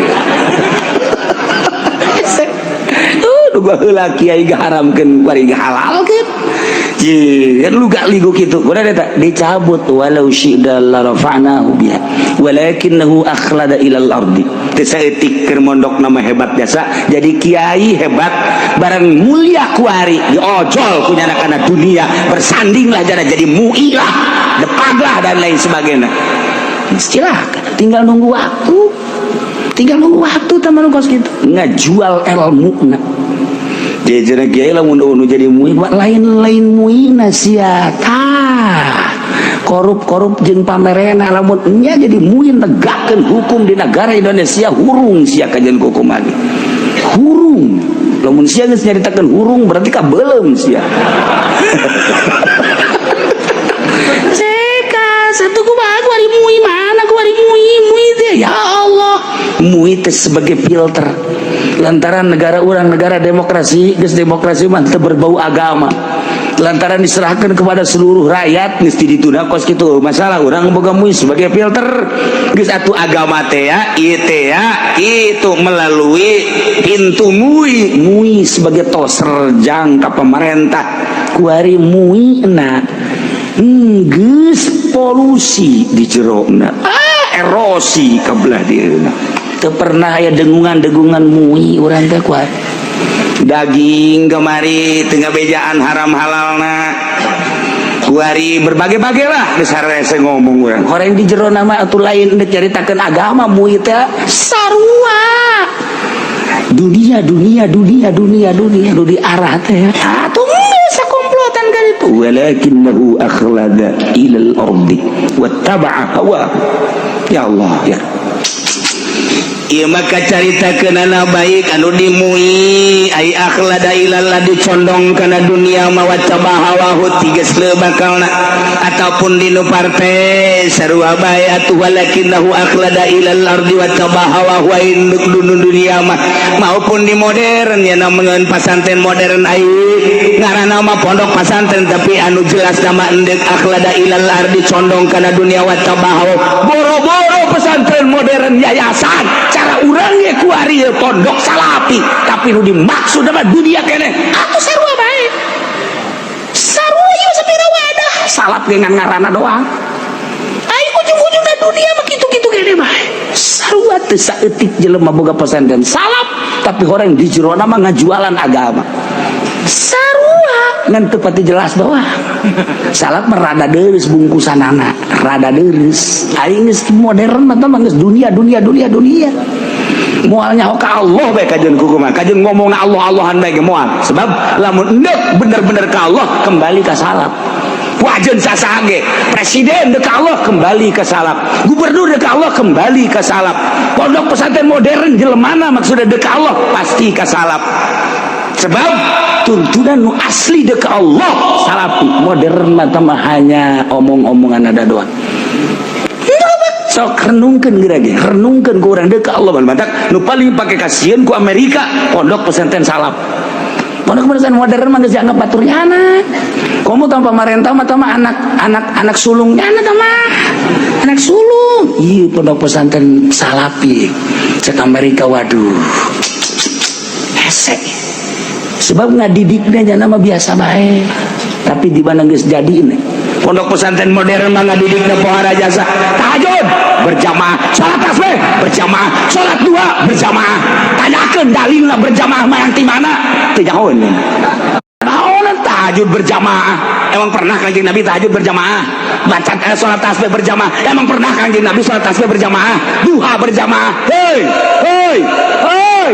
Tuh duga heula kiai gaharamkeun bari halalkeun. Ji, kan lu gak ligu kitu. Udah eta dicabut walau syi'da la rafa'nahu biha walakinnahu akhlada ilal ardi. Teu saeutik keur mondok nama hebat biasa, jadi kiai hebat bareng mulia kuari diojol ku nyana kana dunia, bersandinglah jana jadi muilah, depaglah dan lain sebagainya. Silakan, tinggal nunggu waktu. Tinggal nunggu waktu teman kos kitu. Ngajual ilmu na. Jadi kiai lamun nu jadi mui lain-lain muina sia tah. Korup-korup jeung pamerena lamun nya jadi muin tegakkeun hukum di negara Indonesia hurung sia kajian hukum lagi. Hurung. Lamun sia geus nyaritakeun hurung berarti kabeuleum sia. Seka satu kumaha ku ari mui mana ku ari mui mui teh ya Allah. Mui teh sebagai filter. Lantaran negara urang negara demokrasi, geus demokrasi mah teu berbau agama. Lantaran diserahkan kepada seluruh rakyat geus ditunda kos kitu masalah urang boga mui sebagai filter geus atuh agama teh ya ieu teh ya kitu melalui pintu mui mui sebagai toser jangka pemerintah kuari mui na geus polusi di jerona erosi ka belah dieuna teu pernah aya dengungan-dengungan mui urang teh kuari daging kemari tengah bejaan haram halalna kuari berbagai-bagai lah geus harese ngomong urang horeng di jero nama atuh lain deuk caritakeun agama mui teh sarua dunia dunia dunia dunia dunia nu diarah teh atuh geus sakomplotan ka ditu walakinnahu akhlada ilal ardi wattaba'a hawa. Ya Allah ya. Ieu maka carita kenana baik anu dimui ai akhlada ilal dicondong kana dunia mah wattaba hawahu tiges bakalna ataupun dinu partai sarua bae atuh walakinahu akhlada ilal ardi wattaba hawahu induk dunia mah maupun di modern ya namun pasantren modern ai ngaranna mah pondok pasantren tapi anu jelas nama endek akhlada ilal ardi condong kana dunia wattaba hawahu boro-boro pesantren modern yayasan cara urangnya kuari pondok salapi tapi nu dimaksud nama dunia kene atuh sarua bae sarua ieu sapira wadah salap dengan ngaranna doang ai ujung-ujungna dunia mah kitu-kitu kene bae sarua teu saeutik jelema boga pesantren salap tapi orang di jerona mah ngajualan agama sarua ngan teu pati jelas doang salap mah rada deureuss bungkusanana rada deureuss aing geus modern mah tah geus dunia dunia dunia dunia moal nyaho ka Allah bae kajeun kumaha kajeun ngomongna Allah Allahan bae ge moal sebab lamun endek bener-bener ka Allah kembali ka salaf wajeun sasaha ge presiden dek ka Allah kembali ka salaf gubernur dek ka Allah kembali ka salaf pondok pesantren modern jelemana maksudnya dek ka Allah pasti ka salaf sebab tuntunan nu asli dek ka Allah salafi modern mah hanya omong-omongan ada doang sok renungkeun geura ge renungkeun ku urang deuk ka Allah matak nu paling pake kasieun ku Amerika pondok pesantren salaf pondok pesantren modern mah geus dianggap batur nyana komo tanpa pamarentah mah tah mah anak anak anak sulung nyana tah mah anak sulung ieu pondok pesantren salafi cek Amerika waduh hese sebab ngadidiknya nyana mah biasa bae tapi di mana geus jadi ini pondok pesantren modern mah ngadidikna pohara jasa tahajud berjamaah salat tasbih berjamaah salat dua berjamaah tanyakeun dalilna berjamaah mah yang ti mana teu nyahoeun naon tahajud berjamaah emang pernah Kanjeng Nabi tahajud berjamaah baca salat tasbih berjamaah emang pernah Kanjeng Nabi salat tasbih berjamaah duha berjamaah hei hei hei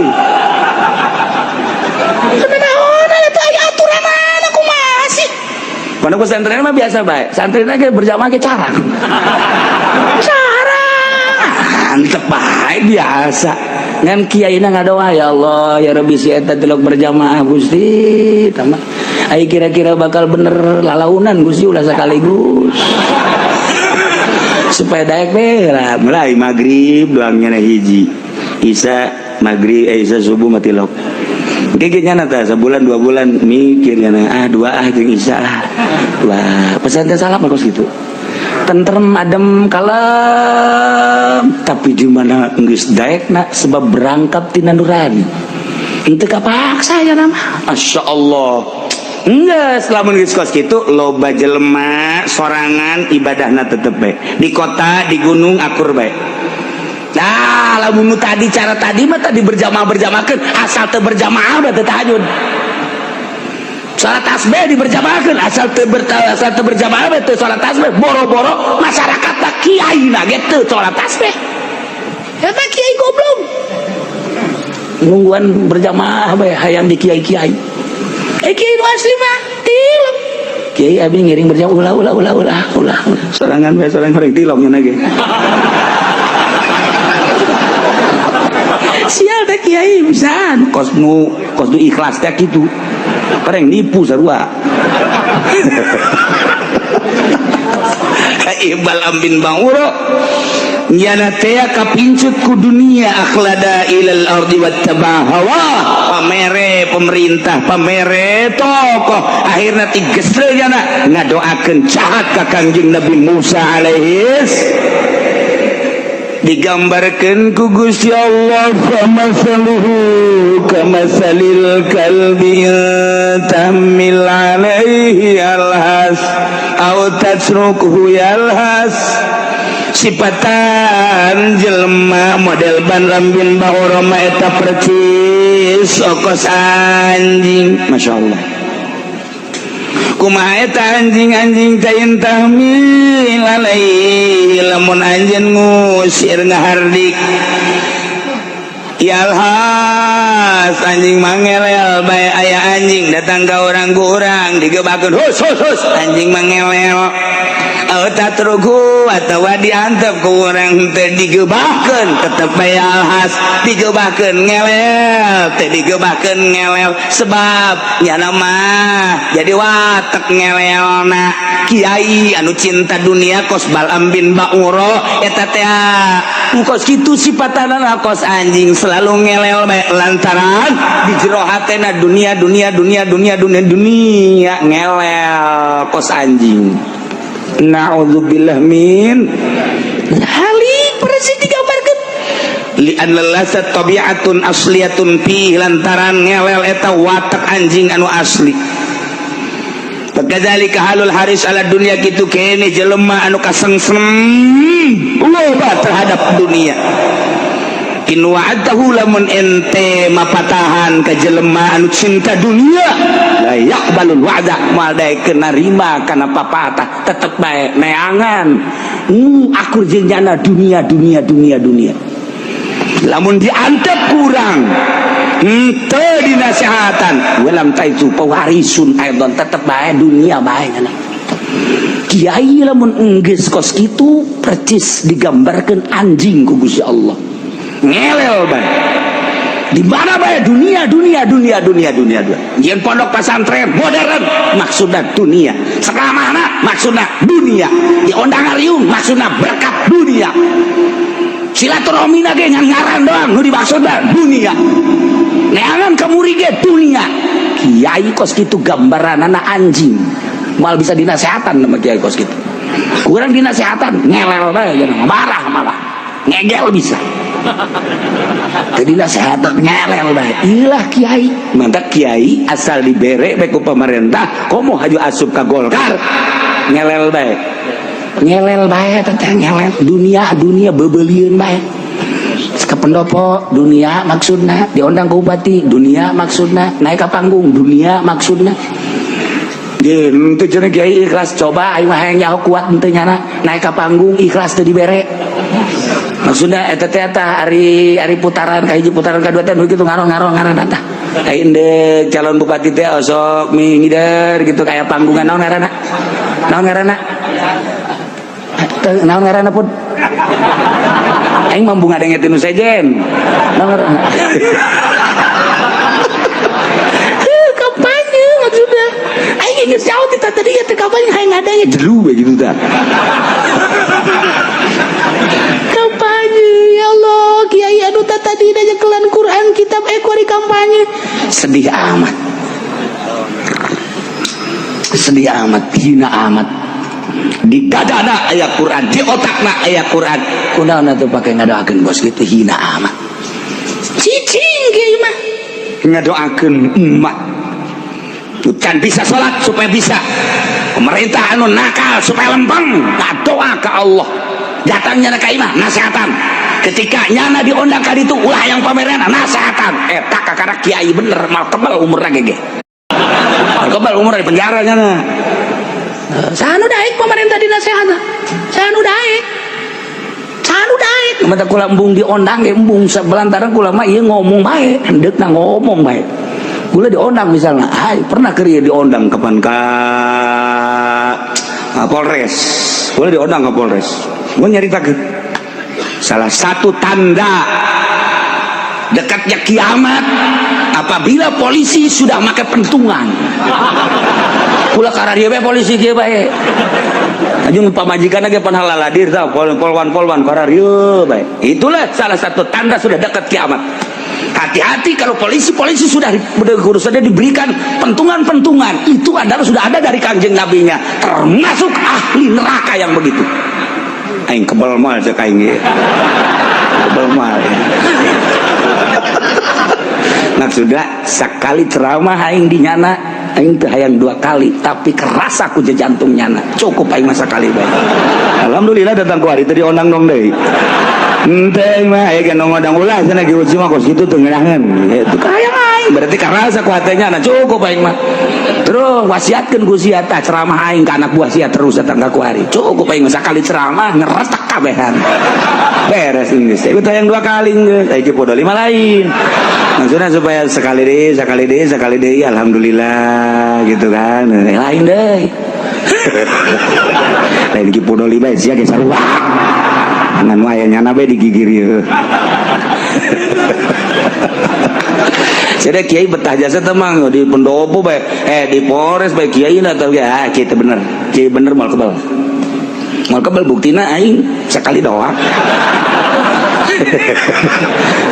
naon eta aya aturanana kumaha sih pondok pesantren mah biasa bae santrina ge berjamaah ge carang carang antep bae biasa ngan kiaina ngadoa ya Allah ya Rabbi si eta tilok berjamaah Gusti tama ai kira-kira bakal bener lalaunan Gusti ulah sekaligus supaya daek we lah mulai maghrib doangnya hiji Isa maghrib Isa subuh mah tilok gege nyana tah sebulan dua bulan mikir nyana ah dua ah jeung Isa ah wah pesantren salaf mah kos gitu tentrem adem kalem tapi di mana geus daekna sebab berangkat tina nurani henteu kapaksa ya nama Masya Allah enggak selama geus kos kitu loba jelema sorangan ibadahna tetep bae di kota di gunung akur bae. Nah, lamun nu tadi cara tadi mah tadi berjamaah berjamaahkeun asal teu berjamaah udah teu tahajud. Salat tasbih diberjamaahkeun asal teu asal teu berjamaah teu salat tasbih boro-boro masyarakat tak kiai na ge teu salat tasbih. Eta kiai goblok. Nungguan berjamaah bae hayang di kiai-kiai. Eh kiai nu asli mah tilok. Kiai abi ngiring berjamaah ulah ulah ulah ulah ulah. Sorangan bae sorangan horeng tilok nya ge. Sial teh kiai pisan kos nu ikhlas teh kitu pareng nipu sarua. Ibal ambin banguro nyana teh kapincut ku dunia akhlada ilal ardi wattaba hawa pamere pemerintah pamere tokoh akhirna tigesre nyana ngadoakeun jahat ka Kangjeng Nabi Musa alaihis digambarkan ku Gusti Allah famasaluhu kamasalil kalbi tamil alaihi yalhas au tatrukuhu yalhas sipatan jelema model ban lambin bahoroma eta percis okos anjing Masya Allah kumaha eta anjing-anjing teh tahmil alaihi lamun anjeun ngusir ngahardik yalhas anjing mangelel bae aya anjing datang ka urang ku urang digebakeun hus hus hus anjing mangelel au Tatruku atawa diantep ku urang teh digebahkeun, tetep bae alhas digebahkeun ngelel teh, digebahkeun ngelel, sebab nyana mah jadi watek ngelelna. Kiai anu cinta dunia kos Balam bin Bauro eta teh kos kitu sifatana, kos anjing, selalu ngelel bae lantaran di jero hatena dunia, dunia, dunia, dunia, dunia, dunia, ngelel kos anjing. Na'udzubillah min halik. Persis digambarkeun li anna lasat tabi'atun asliyatun fi, lantaran ngelel eta watak anjing anu asli. Kadzalika halul haris ala dunia, kitu kene jelema anu kasengsem loba terhadap dunia. In wa'adahu, lamun ente mapatahan ka jelema anu cinta dunia, la yaqbalul wa'da, moal daekeun narima kana papatah, tetep bae neangan akur jeung nyana dunia, dunia, dunia, dunia. Lamun diantep kurang henteu dinasehatan, walam taizu pewarisun aidon, tetep bae dunia bae nyana. Kiai lamun enggeus kos kitu percis digambarkeun anjing ku Gusti Allah, ngelel bae di mana bae, dunia, dunia, dunia, dunia, dunia, dunia. Jeung pondok pesantren modern maksudna dunia, sekamana maksudna dunia, diondang ngariung maksudna berkat dunia, silaturahmi ge ngan ngaran doang nu dimaksudna dunia, neangan kemuri ge dunia. Kiai kos kitu gambaran anak anjing, moal bisa dinasehatan sama kiai kos kitu. Kurang dinasehatan ngelel bae, marah, malah ngegel bisa. Jadi nasehatan ngelel bae. Ilah kiai mantap. Kiai asal dibere bae ku pemerintah, komo haju asup ka Golkar, ngelel bae, ngelel bae teh, ngelel dunia, dunia, bebelieun bae. Ke pendopo dunia maksudna, diundang ke bupati dunia maksudna, naik ke panggung dunia maksudna. Itu cenah kiai ikhlas. Coba aing mah hayang nyaho kuat henteu nyana naik ke panggung ikhlas teu dibere. Maksudna eta teh eta ari ari putaran ka hiji, putaran ka dua teh nu kitu ngaroh-ngaroh ngaran eta. Ai endek calon bupati teh osok mingider gitu kayak panggungan. Naon ngaranna? Naon ngaranna? Naon ngaranna pun? Aing mah embung ngadenge tinu sejen. Naon ngaranna? Kampanye maksudnya. Aing geus jauh ti tadi ya teh kampanye, hayang ngadenge jelu we gitu tah. Kampanye, ya Allah, kiai anu tadi nyekelan Quran kitab ekor kampanye. Sedih amat. Sedih amat, hina amat. Di dadana aya Quran, di otakna aya Quran. Kunaon atuh pake ngadoakeun bos gitu? Hina amat. Cicing kiai mah. Ngadoakeun umat can bisa salat supaya bisa, pemerintah anu nakal supaya lempeng, doa ke Allah. Datangnya ka imah nasehatan, ketika nyana diundang ka ditu ulah yang pameran, nasehatan eta kakara. Kiai bener mal kebal umurna gege, kebal umur di penjara nyana. Saha nu daek pemerintah dinasehatan? Saha nu daek? Saha nu daek? Mata kula embung diondang ge embung, sebelantaran kula mah ieu ngomong bae, hendeukna ngomong bae. Kula diondang misalnya, ay pernah keur diondang kapan ka Polres. Kula diondang ke Polres. Gua nyaritakeun salah satu tanda dekatnya kiamat apabila polisi sudah pakai pentungan. Kula kararieu bae polisi kieu bae. Ajung pamajikan ge pan halaladir tah, polwan-polwan kararieu bae. Itulah salah satu tanda sudah dekat kiamat. Hati-hati kalau polisi-polisi sudah urusannya diberikan pentungan-pentungan, itu adalah sudah ada dari Kanjeng Nabinya, termasuk ahli neraka yang begitu. Aing kebal mal cek aing ge. Kebal mal. Maksudnya sekali ceramah aing di nyana, aing teu hayang dua kali, tapi kerasa ku jantung nyana. Cukup aing masa kali bae. Alhamdulillah datang ku hari tadi ondang dong deui. Henteu mah aya ge ngondang ulah cenah ge mah kos kitu teu ngeunaheun. Itu hayang aing berarti kerasa ku hatenya, nah cukup aing mah. Terus wasiatkeun ku sia tah ceramah aing ka anak buah sia, terus datang ka ku hari. Cukup aing mah sakali ceramah ngeretak kabehan. Beres geus. Ieu hayang dua kali geus. Aya podo lima lain. Maksudnya supaya sekali deh, sekali deh, sekali deh, alhamdulillah gitu kan. Lain deh. Lain Ki Pudoli bae sia ge sarua. Ngan aya nyana bae digigir ieu. Jadi kiai betah jasa temang di pendopo bae, di Polres bae kiai na tau ge, ah kiai teh bener. Kiai bener moal kebal. Moal kebal buktina aing sekali doang.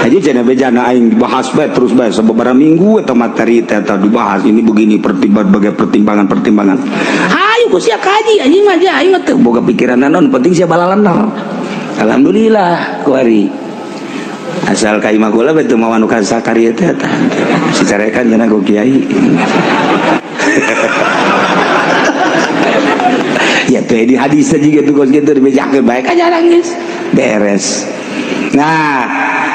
Aja cenah bejana aing dibahas bae terus bae sababaraha minggu eta materi teh eta dibahas ini begini berbagai pertimbangan-pertimbangan. Hayu ku sia kaji anjing mah aing mah teu boga pikiran naon penting sia balalendar. Alhamdulillah kuari. Asal ka imah kula bae teu mawa nu kasakari teh eta. Si carekan cenah ku kiai. Ya teh di hadis juga tuh kos kitu dibejakeun bae ka jarang geus. Beres. Nah,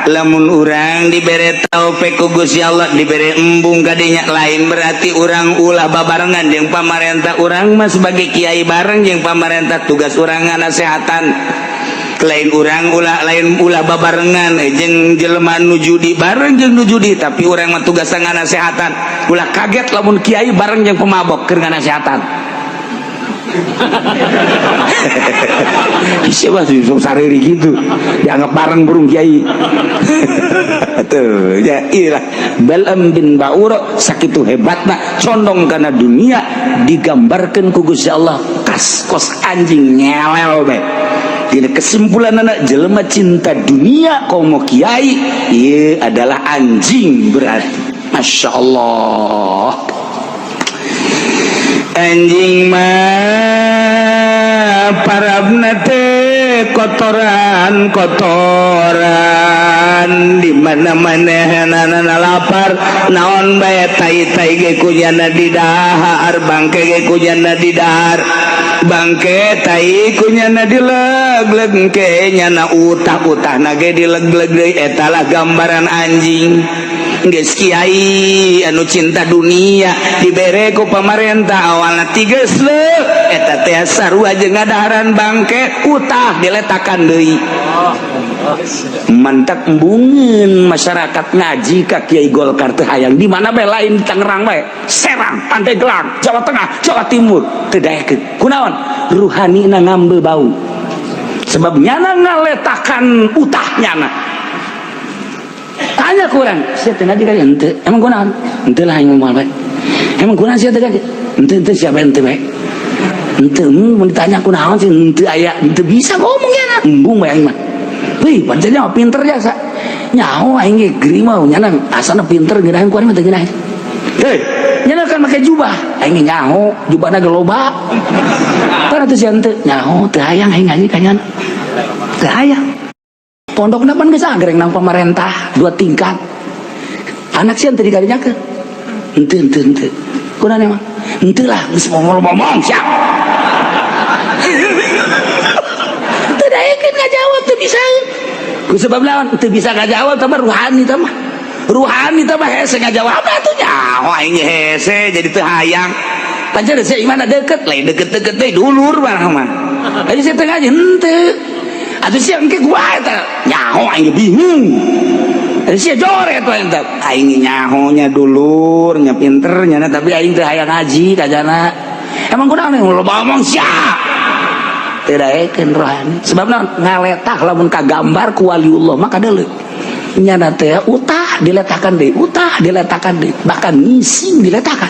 lamun urang dibere taufik ku Gusti Allah dibere embung kadinya lain berarti urang ulah babarengan jeung pamarentah urang mah sebagai kiai bareng jeung pamarentah tugas urang nganasehatan. Lain urang ulah lain ulah babarengan jeung jelema nu judi bareng jeung nu judi tapi urang mah tugas nganasehatan. Ulah kaget lamun kiai bareng jeung pemabok keur nganasehatan. Siapa sih sariri gitu dianggap bareng burung kiai. Tuh ya ilah Bal'am bin Ba'ura sakitu hebatna condong karena dunia digambarkan ku Gusti Allah kas kos anjing ngelel bae. Dina kesimpulan anak jelema cinta dunia komo kiai ieu adalah anjing berarti. Masya Allah. Anjing mah parabna teh kotoran kotoran di mana-mana hanana lapar naon bae tai-tai ge kunyana didahar bangke ge kunyana didahar bangke tai kunyana dileg-leg ke nyana utah-utahna ge dileg-leg deui eta lah gambaran anjing. Geus kiai anu cinta dunia dibere ku pamarentah awalna tiges leuh eta teh sarua jeung ngadaharan bangke utah diletakan deui. Mantak embungeun masyarakat ngaji ka Kiai Golkar teh hayang di mana bae lain di Tangerang bae, Serang, Pandeglang, Jawa Tengah, Jawa Timur teu daekeun. Kunaon? Ruhanina ngambe bau. Sebab nyana ngaletakan utah nyana. Tanya kurang, sia teh ngaji kali henteu. Emang kunaon? Henteu lah aing moal bae. Emang kunaon sia teh ngaji? Henteu henteu sia bae henteu bae. Henteu mun ditanya kunaon sih henteu aya henteu bisa ngomong nyana. Embung bae aing mah. Wih, pancen mah pinter jasa. Nyaho aing ge geri mah nyana asana pinter ngeunaheun ku aing mah teu ngeunaheun. Hei, nyana kan make jubah. Aing ge nyaho, jubahna ge loba. Tah atuh sia henteu nyaho teu hayang aing ngaji ka nyana. Teu hayang. Pondokna pan geus agreng nang pamarentah dua tingkat. Anak sia teu dikarinyakeun. Henteu henteu henteu. Kunaon emang? Henteu lah geus ngomong-ngomong sia. Teu daekeun ngajawab teu bisa. Ku sebab lawan teu bisa ngajawab tah ruhani tah mah. Ruhani tah mah hese ngajawab atuh nyaho aing hese jadi teu hayang. Pancen sia imana deket lain deket-deket teh dulur mah mah. Aja sia teu ngaji henteu. Atuh sia engke gua eta nyaho aing bingung. Atuh sia joret we eta. Aing nyaho nya dulur nya pinter nya tapi aing teu hayang ngaji kajana. Emang kunaon loba omong sia. Teu daekeun rohani. Sebab naon ngaletah lamun kagambar ku waliullah mah kadeuleu. Nyana teh utah diletakan deui, utah diletakan deui, bahkan ngising diletakan.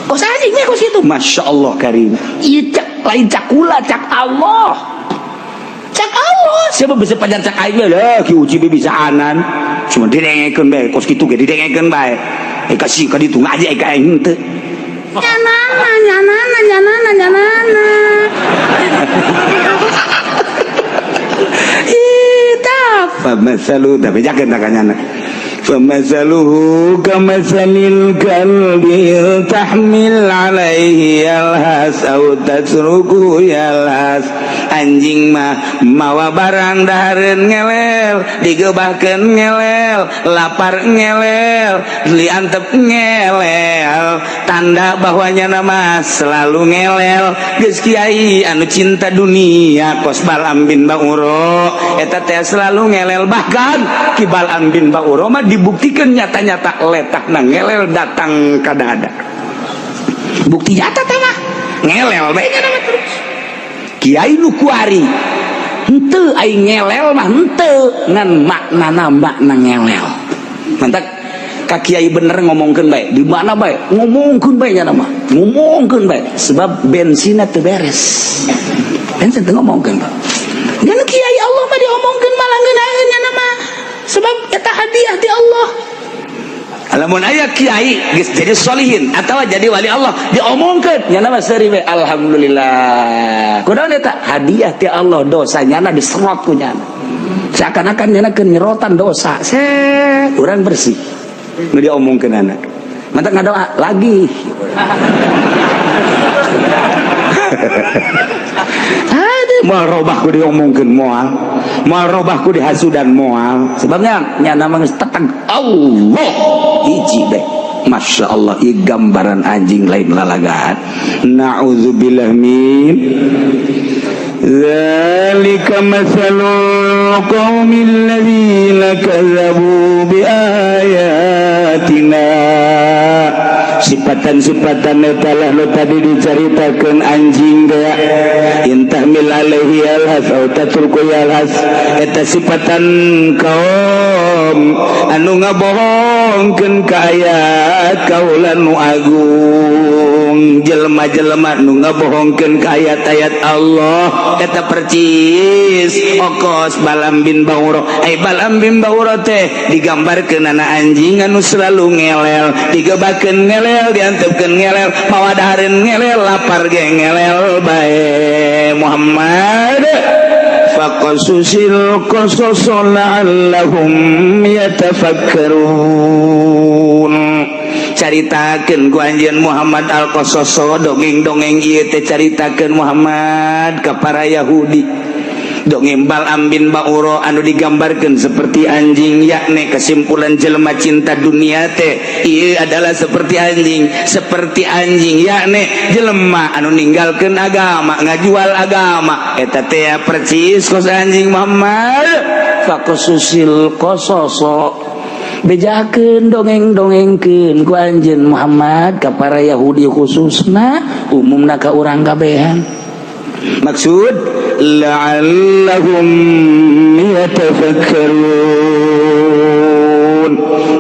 Kos anjingnya kos kitu. Masya Allah karim. Ieu cak lain cak kula cak Allah. Cak Allah. Siapa bisa pajar cak aing lah ki uci bisa anan. Cuma didengekeun bae kos kitu ge didengekeun bae. Kasih ka ditu ngaji ka aing henteu. Nyanana nyanana nyanana nyanana. Ih, tah pamasalu tapi jakeun tak kanyana. Famasaluhu kamasalil kalbi tahmil alaihi yalhas au tasruku yalhas. Anjing mah mawa barang dahareun ngelel, digebahkeun ngelel, lapar ngelel, diantep ngelel. Tanda bahwa nyana mah selalu ngelel. Geus kiai anu cinta dunia kos Bal'am bin Ba'ura eta teh selalu ngelel. Bahkan Ki Bal'am bin Ba'ura mah dibuktikan nyata-nyata letakna ngelel datang ka dada. Bukti nyata teh mah. Ngelel bae nya mah terus. Kiai nu kuari henteu aing ngelel mah henteu ngan maknana makna ngelel. Mantak ka kiai bener ngomongkeun bae. Di mana bae? Ngomongkeun bae nya mah. Ngomongkeun bae sebab bensinna teu beres. Bensin teu ngomongkeun bae. Ngan kiai Allah mah diomongkeun malah ngeunaheun nya mah. Sebab eta hadiah ti Allah. Lamun aya kiai geus jadi solihin atawa jadi wali Allah diomongkeun nya mah seuri we alhamdulillah. Kunaon eta hadiah ti Allah dosa nyana diserot ku nyana. Seakan-akan nyana keur nyerotan dosa. Set urang bersih. Nu diomongkeun anak. Mantak ngadoa lagi. Aduh, moal robah ku diomongkeun moal. Moal robah ku dihasudan moal. Sebabnya nyana mah geus tetang Allah hiji bae. Masya Allah, ieu gambaran anjing lain lalagaan. Na'udzubillah min dzalika matsalul qaumil ladzina kadzabu biayatina. Sifatan-sifatan eta lah nu tadi dicaritakeun anjing teh intahmil alaihi alhas au tatruku alhas eta sifatan kaum anu ngabohongkeun ka ayat kaula nu agung jelema-jelema nu ngabohongkeun ka ayat-ayat Allah eta percis okos Balam bin Bauro. Ai Balam bin Bauro teh digambarkeun ana anjing anu selalu ngelel digebakeun ngelel diantepkeun ngelel mawadahareun ngelel lapar ge ngelel bae Muhammad faqasusil qasas la'allahum yatafakkarun. Caritakeun ku anjeun Muhammad al-Qasas dongeng-dongeng ieu teh caritakeun Muhammad ka para Yahudi. Dongeng Bal'am bin Ba'ura anu digambarkeun seperti anjing yakni kesimpulan jelema cinta dunia teh ieu adalah seperti anjing yakni jelema anu ninggalkeun agama ngajual agama eta teh percis kos anjing Muhammad faqasusil qasas bejakeun dongeng-dongengkeun ku anjeun Muhammad ka para Yahudi khususna umumna ka urang kabehan. Maksud la'allahum yatafakkarun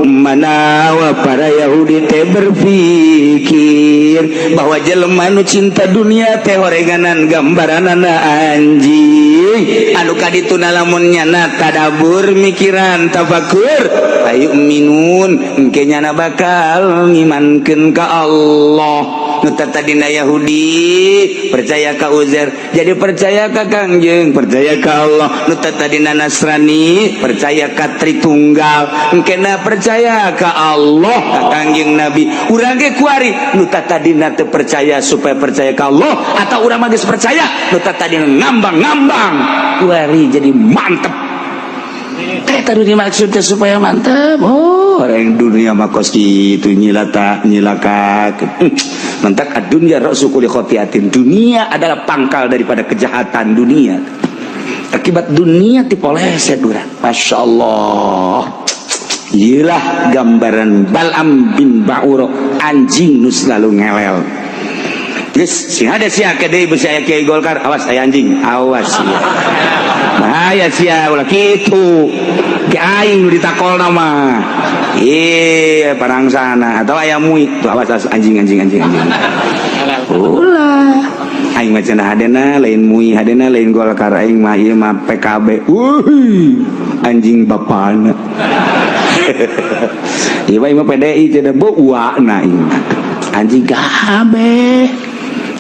manawa para Yahudi teh berpikir bahwa jelema nu cinta dunia teh horenganan gambaranana anjing anu kadituna lamun nyana tadabur mikiran tafakur ayu minun engke nyana bakal ngimankeun ka Allah. Nu tadina Yahudi percaya ka Uzair jadi percaya ka Kangjeng percaya ka Allah. Nu tadina Nasrani percaya ka Tritunggal engkena percaya ka Allah ka Kangjeng Nabi. Urang ge kuari nu tadina teu percaya supaya percaya ka Allah atau urang mah geus percaya nu tadina ngambang-ngambang kuari jadi mantep. Teh tadi dimaksud teh supaya mantep. Oh, orang dunia mah kos kitu nyilata nyilaka. Mentak dunia ra'su kulli khotiatin. Dunia adalah pangkal daripada kejahatan dunia. Akibat dunia dipoleset urang. Masya Allah. Iyalah gambaran Bal'am bin Ba'ura anjing nu selalu ngelel. Geus sing ada sia ke deui beusi aya kiai Golkar, awas aya anjing, awas sia. Bahaya sia ulah kitu. Ki aing nu ditakolna mah. Iya, parang sana atau ayam mui tuh awas, awas anjing anjing anjing anjing. Ulah. Aing mah cenah hadena lain mui hadena lain Golkar aing mah ieu mah PKB. Wuih, anjing bapana. Ieu mah ieu mah PDI cenah beuana ieu mah. Anjing kabeh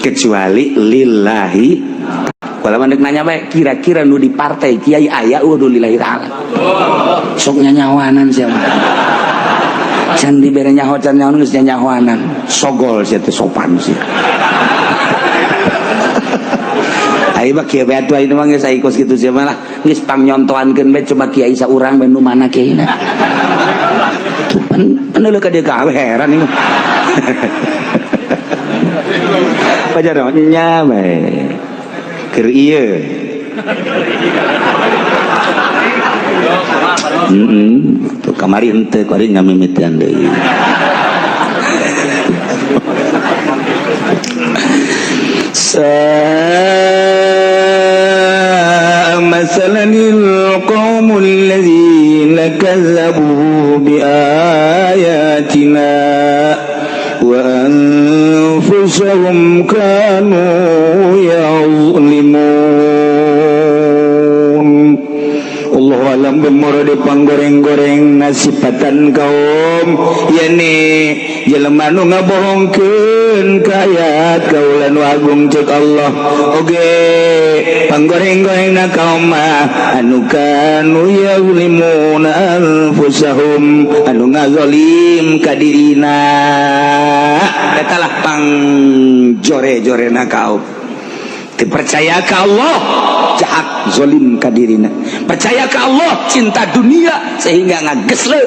kecuali lillahi. Kalau mandek nanya bae kira-kira nu di partai kiai aya eueuh nu lillahi ta'ala. Sok nyanyawanan sia mah. Can dibere nyaho can nyaho geus nyanyawanan. Sogol sia teh sopan sia. Ai mah kieu bae atuh ayeuna mah geus ai kos kitu sia mah lah. Geus pangnyontoankeun bae coba kiai saurang bae nu mana kiaina. Tuh pan ka dieu gawe heran ieu. Pajar nya bae. Keur ieu. Tuh kamari henteu kuari ngamimitian deui. ساء مثلا القوم الذين كذبوا بآياتنا وأنفسهم كانوا يظلمون. Allahu a'lam bimurad. Panggoreng-goreng nasipatan kaum yani jelema nu ngabohongkeun ka ayat kaula nu agung. Cek Allah oge, panggoreng-gorengna kaum mah anu كانوا يظلمون أنفسهم, anu ngazolim ka dirina. Eta lah pangjore-jorena kaum dipercaya ka Allah, jahat, zolim ka dirina. Percaya ka Allah, cinta dunia, sehingga ngagesle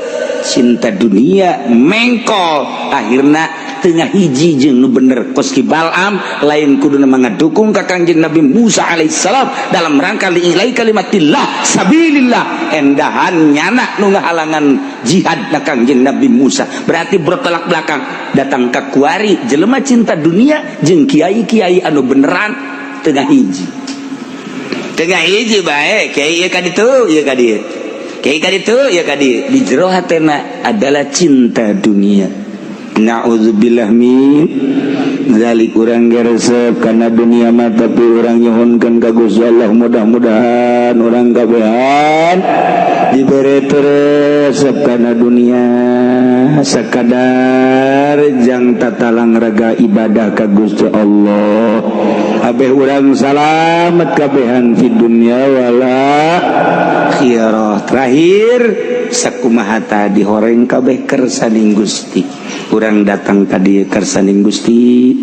cinta dunia, mengkol, akhirna tengah hiji jeung nu bener. Kos ki Balam lain kuduna ngadukung ka Kangjeng Nabi Musa alaihissalam dalam rangka لإعلاء كلمة الله, sabilillah, endahan nyana nu ngahalangan jihad na Kangjeng Nabi Musa. Berarti bertolak belakang. Datang ka kuari jelema cinta dunia jeung kiai-kiai anu beneran tengah hiji, tengah hiji bae. Kiai ieu ka ditu, ieu ka dieu, kiai ka ditu, ieu ka dieu. Di jero hatena adalah cinta dunia. Na'udzubillah min dzalik. Urang geresep karena dunia mah, tapi urang nyuhunkeun ka Gusti Allah, mudah-mudahan urang kabehan dibere resep karena dunia, sakadar jang tatalang raga ibadah ka Gusti Allah. Abeh urang salamet kabehan di dunia wal akhirah. Terakhir, sakumaha tadi, horeng kabeh kersaning Gusti. Urang datang tadi kersaning Gusti,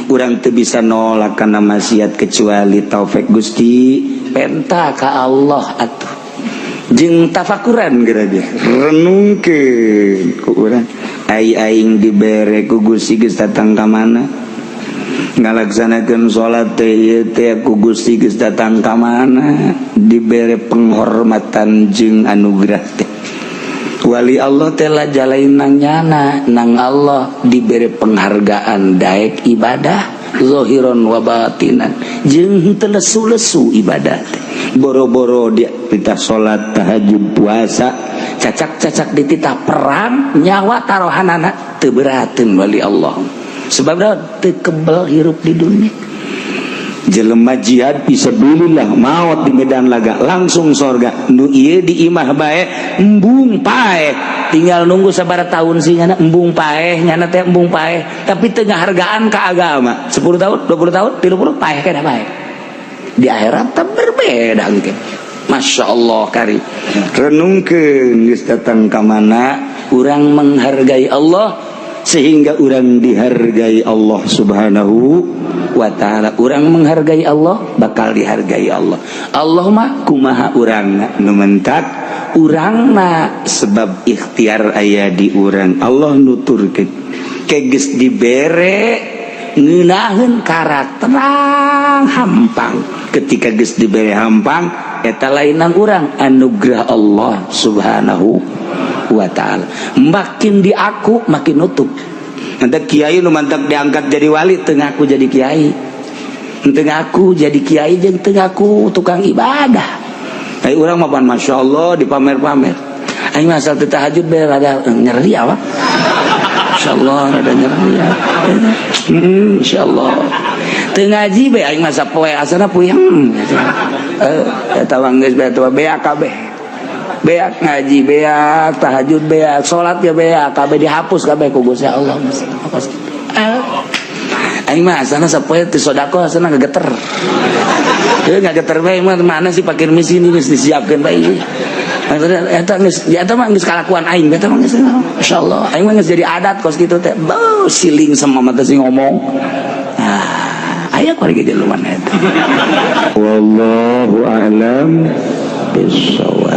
urang teu bisa nolak kana maksiat kecuali taufik Gusti. Penta ka Allah atuh, jeung tafakuran geura dia, renungkeun ku urang. Ai aing dibere ku Gusti geus datang ka mana? Ngalaksanakeun salat teh ieu teh ku Gusti geus datang ka mana? Dibere penghormatan jeung anugerah teh. Wali Allah telah jalain nang nyana nang Allah, diberi penghargaan, daek ibadah ظاهرا وباطنا, jeung teu lesu-lesu ibadah teh. Boro-boro dia kita salat tahajud, puasa, cacak-cacak dititah perang, nyawa taruhanana teu berateun wali Allah, sebab teu kebel hirup di dunia. Jelema jihad fisabilillah, maut di medan laga, langsung sorga. Nu ieu di imah bae, embung paeh. Tinggal nunggu sabaraha tahun sih nyana embung paeh. Nyana teh embung paeh, tapi teu ngahargaan ka agama. 10 tahun, 20 tahun, 30, paeh kena paeh. Di akhirat teh berbeda mungkin. Masya Allah, kari renungkeun geus datang ka mana. Urang menghargai Allah sehingga urang dihargai Allah Subhanahu wa Ta'ala. Urang menghargai Allah, bakal dihargai Allah. Allah mah kumaha urang nu mentak urangna, sebab ikhtiar aya di urang. Allah nuturkeun ke geus dibere ngeunaheun karakterang hampang. Ketika geus dibere hampang, eta lainan urang, anugerah Allah Subhanahu wa Ta'ala. Makin di aku makin nutup. Nanti kiai nu mantak diangkat jadi wali teu ngaku jadi kiai, teu ngaku jadi kiai, jeung teu ngaku tukang ibadah. Ai urang mah pan masya Allah dipamer-pamer. Aing mah asal teu tahajud bae rada nyeri apa. Insyaallah rada nyeri ya. Insyaallah. Teu ngaji bae aing mah sapoe asana puyeng. Eh, eta mah geus bae beak kabeh. Beak ngaji, beak tahajud, beak salat ya, beak kabeh, dihapus kabeh ku Gusti Allah. Aing mah asana sapoe teu sedekah asana ngageter. Heuh, ngageter bae mah. Mana sih pakir misi ini geus disiapkeun bae. Eta geus, eta mah geus kalakuan aing, eta mah geus insyaallah. Aing mah geus jadi adat kos kitu teh. Beuh, siling sama mata sih ngomong. Ah, aya kuari ge jelema eta. Wallahu a'lam bissawab.